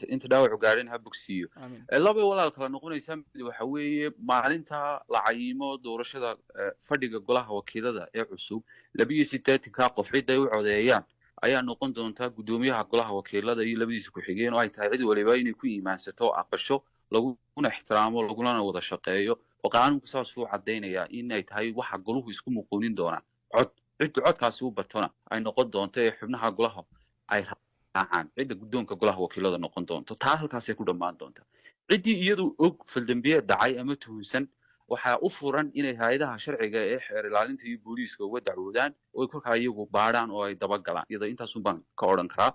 inta dhaawacu gaadhin ha bogsiiyo. Laba walaal kala noqonaysaa. Mid waxa weeye maalinta la cayimo doorashada, fadhiga golaha wakiilada ee cusub, 82-ka qof cidday u codeeyaan ayaa noqon doonta guddoomiyaha golaha wakiilada iyo labadiisa ku-xigeen, oo ay tahay cid waliba inay ku iimaansato oo aqasho, laguna ixtiraamo, lagulana wada shaqeeyo, oo qaanuunku saasuu caddaynayaa in ay tahay waxa goluhu isku muquunin doonaa cod. Ciddu codkaasi u batona ay noqon doonto ee xubnaha golaha ay raacaan cidda guddoonka golaha wakiilada noqon doonto. Taa halkaasay ku dhammaan doontaa. Ciddii iyadu og faldambiyeed dhacay ama tuhunsan waxaa u furan inay hay-adaha sharciga ee xeer ilaalinta iyo booliiska uga dacwoodaan oo ay kolkaa iyagu baadhaan oo ay dabagalaan. Iyada intaasun baan ka odhan karaa.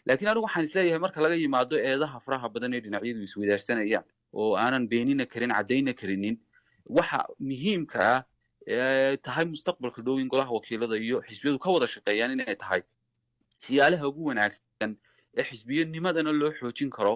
Laakiin anigu waxaan isleeyahay, marka laga yimaado eedaha faraha badan ee dhinacyadu isweydaarsanayaan oo aanan beenina karin caddayna karinin, waxa muhiimka ah ee tahay mustaqbalka dhow in golaha wakiilada iyo xisbiyadu ka wada shaqeeyaan inay tahay siyaalaha ugu wanaagsan ee xisbiyanimadana loo xoojin karo,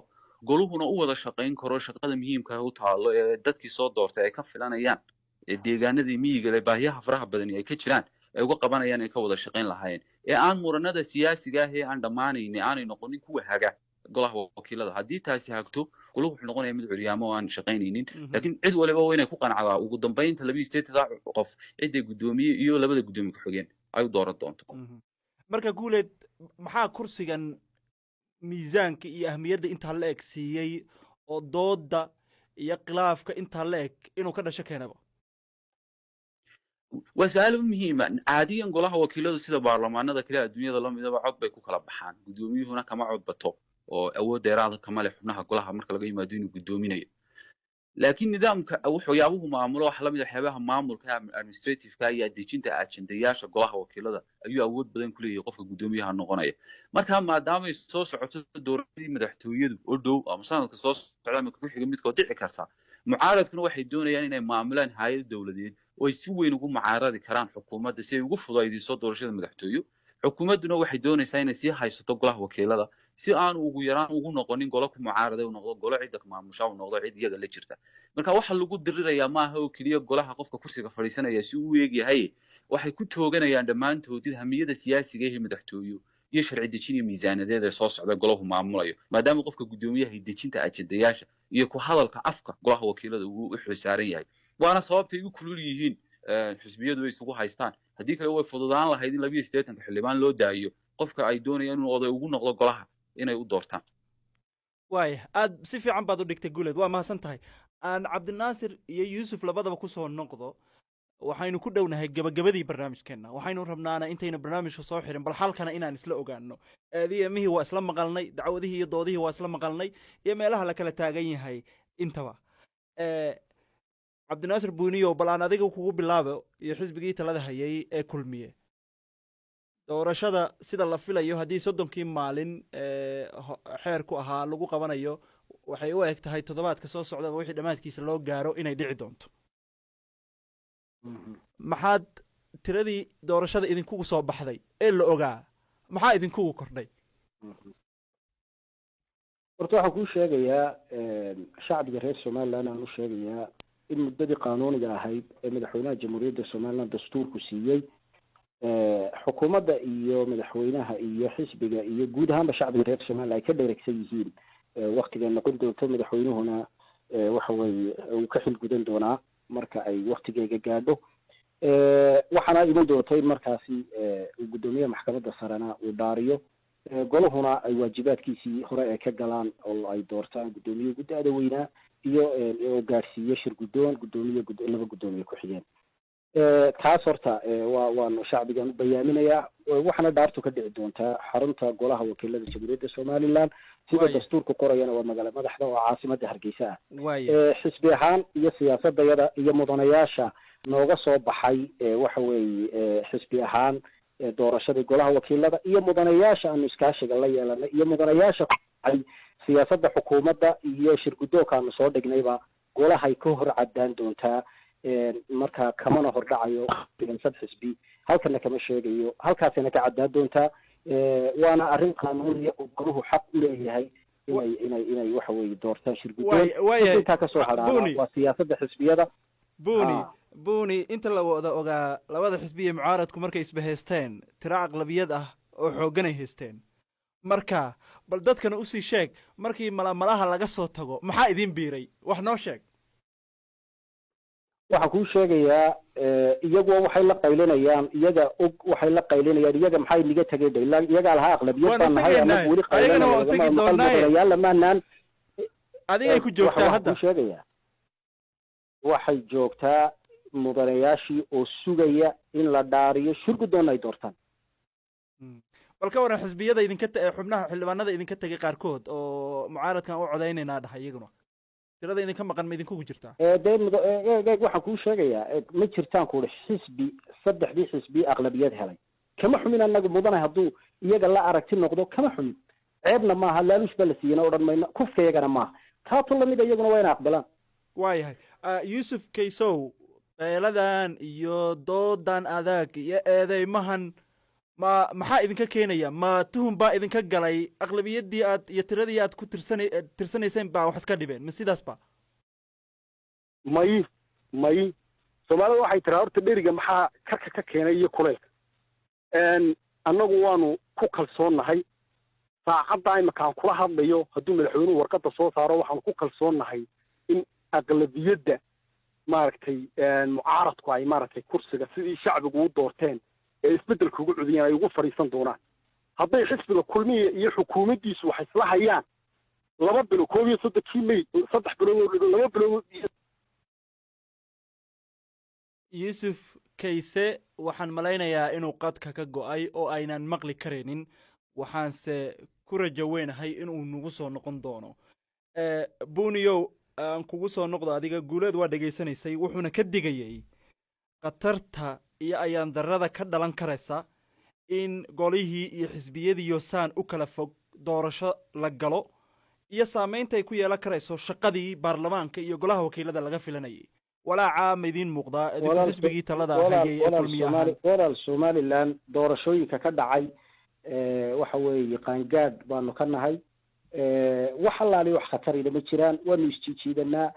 goluhuna u wada shaqayn karo shaqada muhiimka ah u taalo ee dadkii soo doortay ay ka filanayaan ee deegaanadii miyiga leh baahiyaha faraha badani ay ka jiraan ay uga qabanayaan, ay ka wada shaqayn lahaayeen, ee aan muranada siyaasiga ah ee aan dhammaanaynin aanay noqonin kuwa haga golaha wakiilada. Haddii taasi hagto, goluhu wuxuu noqonayaa mid curyaamo oo aan shaqaynaynin. Laakiin cid waliba waa inay ku qanacdaa ugu dambaynta 82-da qof cidday guddoomiye iyo labada guddoomiye ku-xigeen ay u dooran doonto. Marka Guuleed, maxaa kursigan miisaanka iyo ahmiyadda intaa la eg siiyey oo dooda iyo khilaafka intaa la eg inuu ka dhasho keenaba? Waa su-aal muhiima. Caadiyan golaha wakiiladu sida baarlamaanada kale adduunyada lamidaba cod bay ku kala baxaan, guddoomiyuhuna kama cod bato oo awood dheeraada kama leh xubnaha golaha marka laga yimaado inuu guddoominayo. Laakiin nidaamka waxyaabuhu maamulo waxa lamid ah waxyaabaha maamulka administrative-ka iyo dejinta ajendayaasha golaha wakiilada ayuu awood badan ku leeyahay qofka guddoomiyaha noqonaya. Marka maadaamay soo socoto dowladii madaxtooyadu oo dhow ama sanadka soo socda ama ku xiga midkood dhici karta, mucaaradkuna waxay doonayaan inay maamulaan hay'ad dowladeed oo ay si weyn ugu mucaaradi karaan xukuumadda si ay ugu fudaydiso doorashada madaxtooyo. Xukuumadduna waxay doonaysaa inay sii haysato golaha wakiilada si aanu ugu yaraan ugu noqonin golo ku mucaarada, u noqdo golo cidda maamusha, u noqdo cid iyaga la jirta. Marka waxa lagu dirirayaa maaha oo keliya golaha qofka kursiga fadhiisanaya si uu u eegyahay, waxay ku tooganayaan dhammaantoodid hamiyada siyaasiga ee madaxtooyo iyo sharci dejin iyo miisaanadeed ee soo socda golahu maamulayo, maadaama qofka guddoomiyaha dejinta ajendayaasha iyo ku hadalka afka golaha wakiilada uu u xilsaaran yahay. Waana sababtay u kulul yihiin xisbiyadu ay isugu haystaan. Haddii kale way fududaan lahayd in 82-ka xildhibaan loo daayo qofka ay doonayaan inuu oday ugu noqdo golaha inay u doortaan. Waaya, aad si fiican baad u dhigtay, Guuleed, waa mahadsan tahay. Aan Cabdinaasir iyo Yuusuf labadaba kusoo noqdo. Waxaynu ku dhownahay gabagabadii barnaamijkeenna. Waxaynu rabnaana intaynu barnaamijka soo xirin bal xalkana inaan isla ogaano. Eediyamihii waa isla maqalnay, dacwadihii iyo doodihii waa isla maqalnay, iyo meelaha la kala taagan yahay intaba. Cabdinaasir Buuniyow, bal aan adiga kugu bilaabo iyo xisbigii talada hayay ee Kulmiye. Doorashada sida la filayo haddii 30-kii maalin xeerku ahaa lagu qabanayo, waxay u eg tahay toddobaadka soo socdaba wixii dhammaadkiisa loo gaaro inay dhici doonto. Maxaad tiradii doorashada idinkugu soo baxday ee la ogaa, maxaa idinkugu kordhay? Horta waxaan kuu sheegayaa, shacbiga reer Somaliland aan u sheegayaa, in muddadii qaanuuniga ahayd ee madaxweynaha Jamhuuriyadda Somaliland dastuurku siiyey, xukuumadda iyo madaxweynaha iyo xisbiga iyo guud ahaanba shacbiga reer Somaliland ay ka dheregsan yihiin waktigay noqon doonto. Madaxweynuhuna waxa weeye uu ka xil gudan doonaa marka ay waktigeega gaadho. Waxaana iman doonta in markaasi uu guddoomiyaha maxkamadda sarena uu dhaariyo, golahuna ay waajibaadkiisii hore ay ka galaan oo ay doortaan guddoomiye gudda-da weynaa iyo oo gaadhsiiye shir guddoon, guddoomiye, laba guddoomiye ku-xigeen. Taas horta waa waanu shacbigan u bayaaminayaa. Waxaana dhaartu ka dhici doontaa xarunta golaha wakiilada Jamhuuriyadda Somaliland, sida dastuurku qorayana waa magaala madaxda oo caasimadda Hargeysa ah. Xisbi ahaan iyo siyaasadayada iyo mudanayaasha nooga soo baxay, waxa weeye xisbi ahaan doorashadii golaha wakiilada iyo mudanayaasha aanu iskaashiga la yeelanay iyo mudanayaasha ay siyaasadda xukuumadda iyo shir guddoonka aanu soo dhignayba golahay ka hor caddaan doontaa. Marka kamana hordhacayo sad xisbi, halkana kama sheegayo, halkaasina ka caddaan doontaa. Waana arrin qaanuuniya oo goluhu xaq u leeyahay inay waxa weye doortaan shir guddoon. Intaa kasoo hadhaana waa siyaasadda xisbiyada. Buni Buni, inta la wada ogaa labada xisbiya mucaaradku markay isbahaysteen tiro aqlabiyad ah oo xoogganay haysteen. Marka bal dadkana usii sheeg, markii malamalaha laga soo tago maxaa idin biiray? Wax noo sheeg. Waxaan kuu sheegayaa, iyaguwa waxay la qaylinayaan iyaga og, waxay la qaylinayaan iyaga maxay niga tegeen ba ilaa iyagaa lahaa aqlabiyad baan nahay, anagu weli qaylinayamaqal lamaanaan. Adigay ku joogtaa hadda. Kuu sheegayaa, waxay joogtaa mudanayaashii oo sugaya in la dhaariyo shir guddoonna ay doortaan. Bal ka waran xisbiyada idinka xubnaha xildhibaanada idinka tegay qaarkood oo mucaaradkan u codaynaynaa dhahay, iyaguna tirada idinka maqan ma idinkugu jirtaa? Dee waxaan kuu sheegayaa, ma jirtaan kuuri xisbi saddexdii xisbi aqlabiyad helay. Kama xumin anagu mudane hadduu iyaga la aragti noqdo, kama xumin, ceebna maaha, laaluush baa la siiyana odhan mayno, kufka iyagana maaha, taato lamida iyaguna waa ina aqbalaan. Waayahay, Yuusuf Kaysow, qeeladan iyo doodan adag iyo eedeymahan ma maxaa idinka keenaya? Ma tuhun baa idinka galay aqlabiyadii aad iyo tiradii aad ku tirsanayseen baa wax iska dhibeen, ma sidaas ba? May, Soomaalida waxay tiraa horta dheriga maxaa karka ka keenay iyo kuleylka. Annagu waanu ku kalsoonnahay saacadda imika aan kula hadlayo, hadduu madaxweynuhu warqadda soo saaro, waxaanu ku kalsoonnahay in aqlabiyadda maaragtay mucaaradku ay maaragtay kursiga sidii shacbigu u doorteen ee isbeddelka ugu cudiyeen ay ugu fadhiisan doonaan. Hadday xisbiga Kulmiya iyo xukuumaddiisu wax isla hayaan 2 bilo, 31-kii May, 3 bilood, 2 bilood iyo Yuusuf Kayse waxaan malaynayaa inuu qadka ka go'ay oo aynan maqli karaynin, waxaanse ku rajo weynahay inuu nagu soo noqon doono. Buniyow, aan kugu soo noqdo adiga. Guuleed waa dhegaysanaysay, wuxuuna ka digayey khatarta iyo ayaan darrada ka dhalan karaysa in golihii iyo xisbiyadiiyo saan u kala fog doorasho la galo iyo saamaynta ay ku yeelan karayso shaqadii baarlamaanka iyo golaha wakiilada laga filanayay. Walaaca ma idiin muuqdaa idinku xisbigii talada hayay ee Kulmiye ahaan? Walaal, Somaliland doorashooyinka ka dhacay waxa weeye qaangaadh baanu ka nahay. Wax allaali wax khatarina ma jiraan. Waanu isjiijiidanaa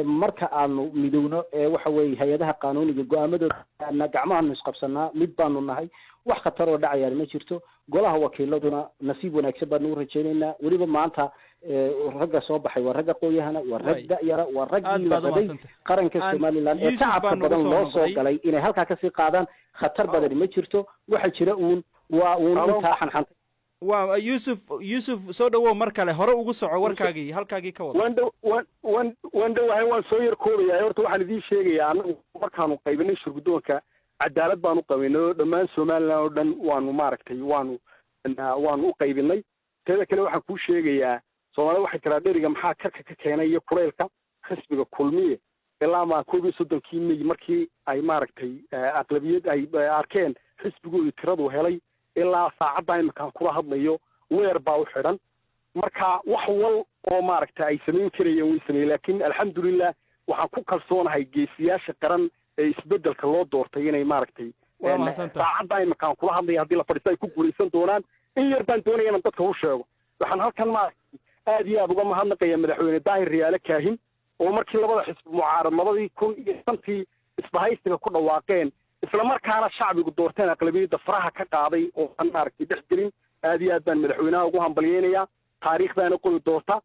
marka aanu midowno. Waxa weeye hay-adaha qaanuuniga go-aamadooda gacmahanu isqabsanaa, mid baanu nahay. Wax khatar oo dhacayaan ma jirto. Golaha wakiiladuna nasiib wanaagsan baanu u rajaynaynaa. Weliba maanta ragga soo baxay waa ragga aqoon-yahana, waa rag da-yara, waa raggii la rabay qaranka Somaliland ee tacabka badan loo soo galay inay halkaa kasii qaadaan. Khatar badani ma jirto. Waxa jira uun waa uun intaa xanxantay. Waa Yuusuf. Yuusuf, soo dhawow mar kale, hore ugu soco warkaagii, halkaagii ka wada. Waan dhow, waan waan waan dhowahay, waan soo yar koobayaa. Horta waxaan idiin sheegayaa, annagu markaanu qaybinay shirguddoonka cadaalad baanu qabaynay oo dhammaan Somaliland oo dhan waanu maaragtay waanu u qaybinay. Teeda kale waxaan kuu sheegayaa, Soomaalida waxay tiraa dheriga maxaa karka ka keenay iyo kuleylka. Xisbiga Kulmiye ilaa maa 31-kii May markii ay maaragtay aqlabiyad ay arkeen xisbigoodu tiradu helay, ilaa saacadda iminkaan kula hadlayo weer baa u xidhan. Marka wax wal oo maaragtay ay samayn karayeen way sameeyeen, laakiin alxamdulilah waxaan ku kalsoonahay geesiyaasha qaran ee isbeddelka loo doortay inay maaragtay saacadda iminkaan kula hadlaya haddii la fadhiisto ay ku guulaysan doonaan. In yar baan doonaya inaan dadka u sheego. Waxaan halkan maaragtay aad iyo aad uga mahadnaqaya madaxweyne Daahir Riyaale Kaahin oo markii labada xisbi mucaarad 2005-tii isbahaysiga ku dhawaaqeen, isla markaana shacbigu doorteen, aqlabiyadda faraha ka qaaday oo aan maaragtay dhex gelin. Aad iyo aad baan madaxweynaha ugu hambalyeynayaa, taariikhdaana qori doorta.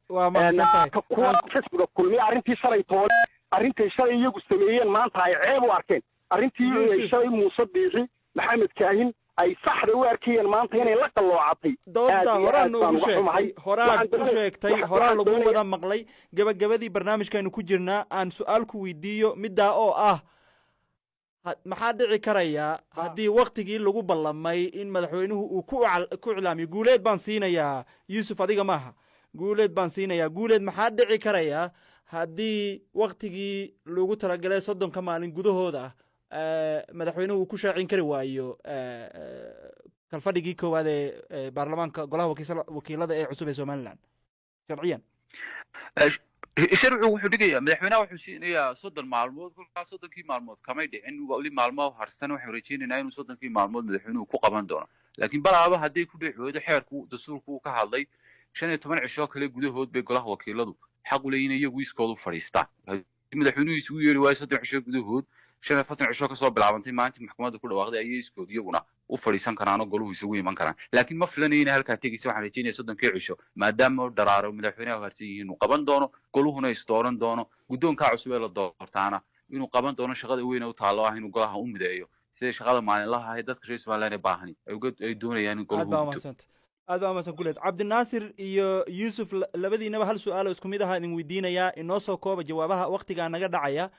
Kuwa xisbiga Kulmiye arrintii shalay toole, arrintay shalay iyagu sameeyeen maanta ay ceeb u arkeen, arrintii shalay Muuse Biixi, Maxamed Kaahin ay saxda u arkayeen maanta inay la qalloocatay. Dooda horaan noogu sheegtay, horaan u sheegtay, horaa lagu wada maqlay. Gabagabadii barnaamijkaaynu ku jirnaa. Aan su-aal ku weydiiyo middaa oo ah: maxaa dhici karaya haddii waktigii lagu ballamay in madaxweynuhu uu ku iclaamiyo? Guuleed baan siinayaa, Yuusuf adiga maaha, Guuleed baan siinayaa. Guuleed, maxaa dhici karaya haddii waktigii lagu talagalay 30-ka maalin gudahooda ah madaxweynuhu uu ku shaacin kari waayo kalfadhigii koowaad ee baarlamaanka golaha wakiilada ee cusub ee Somaliland sharciyan? Sharcigu wuxuu dhigayaa madaxweynaha wuxuu siinayaa 30 maalmood. Kolkaas 30-kii maalmood kamay dhicin, wali maalmo harsan. Waxaan rajaynaynaa inuu 30-kii maalmood madaxweynuhu ku qaban doono, laakiin balaaba hadday ku dhici weydo, xeerku dastuurku uu ka hadlay 15 cisho kale gudahood bay golaha wakiiladu xaq u leeyihin iyagu iskoodu fadhiistaan. Haddii madaxweynuhu isugu yeeri waayo 30 cisho gudahood, 45 cisho kasoo bilaabantay maalintii maxkamadda ku dhawaaqday, ayay iskood iyaguna u fadhiisan karaan oo goluhu isugu iman karaan. Laakiin ma filanayo inay halkaa tegaysa. Waxaan rajaynaya 30-kii cisho, maadaama dharaaro madaxweynaha harsan yihiin, inuu qaban doono, goluhuna isdooran doono, guddoonkaa cusub ee la doortaana inuu qaban doono shaqada weyn u taallo ah inuu golaha u mideeyo siday shaqada maalinlaha ahayd dadka reer Somaliland ee baahani ay doonayaan in goluhu Aad baa umahadsanta, aad baa umahadsan Guleed. Cabdinaasir iyo Yuusuf, labadiinaba hal su-aal oo isku mid ahaa idin weydiinayaa, inoo soo kooba jawaabaha, waktigaa naga dhacaya.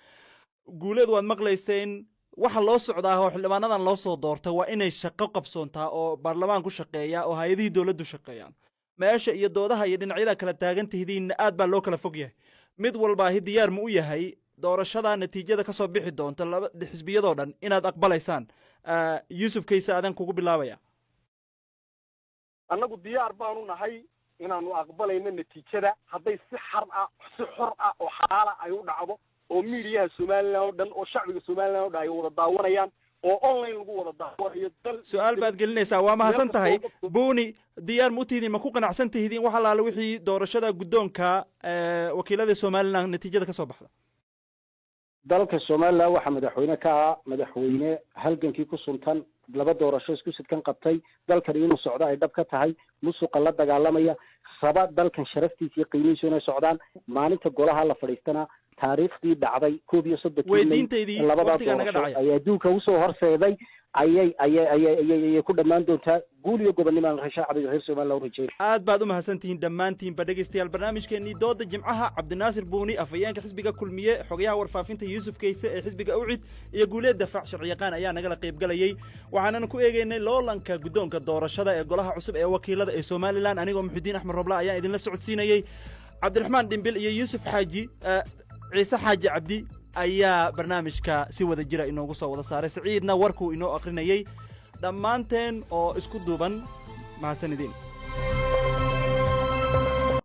Guuleed, waad maqlayseen waxa loo socdaa oo xildhibaanadan loo soo doortay waa inay shaqo qabsoontaa oo baarlamaan ku shaqeeya oo hay-adihii dowladdu shaqeeyaan. Meesha iyo doodaha iyo dhinacyada kala taagan tihidiinna aad baa loo kala fog yahay. Mid walbaahi diyaar ma u yahay doorashada natiijada ka soo bixi doonta laba xisbiyadoo dhan inaad aqbalaysaan? Yuusuf Kayse, adaan kugu bilaabaya. Annagu diyaar baanu nahay inaanu aqbalayno natiijada hadday si xar ah, si xor ah oo xalaala ay u dhacdo oo miidiyaha Somaliland oo dhan oo shacbiga Somaliland oo dhan ay wada daawanayaan oo online lagu wada daawanayo dal. Su-aal baad gelinaysaa. Waa mahadsan tahay. Buuni, diyaar ma u tihidiin, ma ku qanacsan tihidiin wax allaale wixii doorashada guddoonka wakiilada Somaliland natiijada ka soo baxda? Dalka Somaliland waxaa madaxweyne ka ah madaxweyne halgankii ku suntan, laba doorasho isku sidkan qabtay, dalkan inuu socdo ay dhab ka tahay, musuqa la dagaalamaya, raba dalkan sharaftiisa iyo qiimihiisu inay socdaan. Maalinta golaha la fadhiistana taariikhdii dhacday 31-kii Weydiintaydii, labadaa waqtigaa naga doorasho dhacaya. ay adduunka usoo horseeday ayay ku dhammaan doontaa. Guul iyo gobonnimaan shacbiga reer Somaliland u rajeynaya. Aad baad u mahadsantihiin dhammaantiinba dhegaystayaal. Barnaamijkeennii dooda jimcaha, Cabdinaasir Buuni, afhayeenka xisbiga Kulmiye, xogayaha warfaafinta Yuusuf Kayse ee xisbiga Ucid, iyo Guuleed Dafac, sharciyaqaan, ayaa nagala qaybgalayey. Waxaanan ku eegeynay loolanka guddoonka doorashada ee golaha cusub ee wakiilada ee Somaliland. Anigoo Muxudiin Axmed Roble ayaan idinla socodsiinayey. Cabdiraxmaan Dhimbil iyo Yuusuf Xaaji Ciise Xaaji Cabdi ayaa barnaamijka si wada jira inoogu soo wada saaray. Siciidna warkuu inoo akrinayey. Dhammaanteen oo isku duuban, mahadsanidin.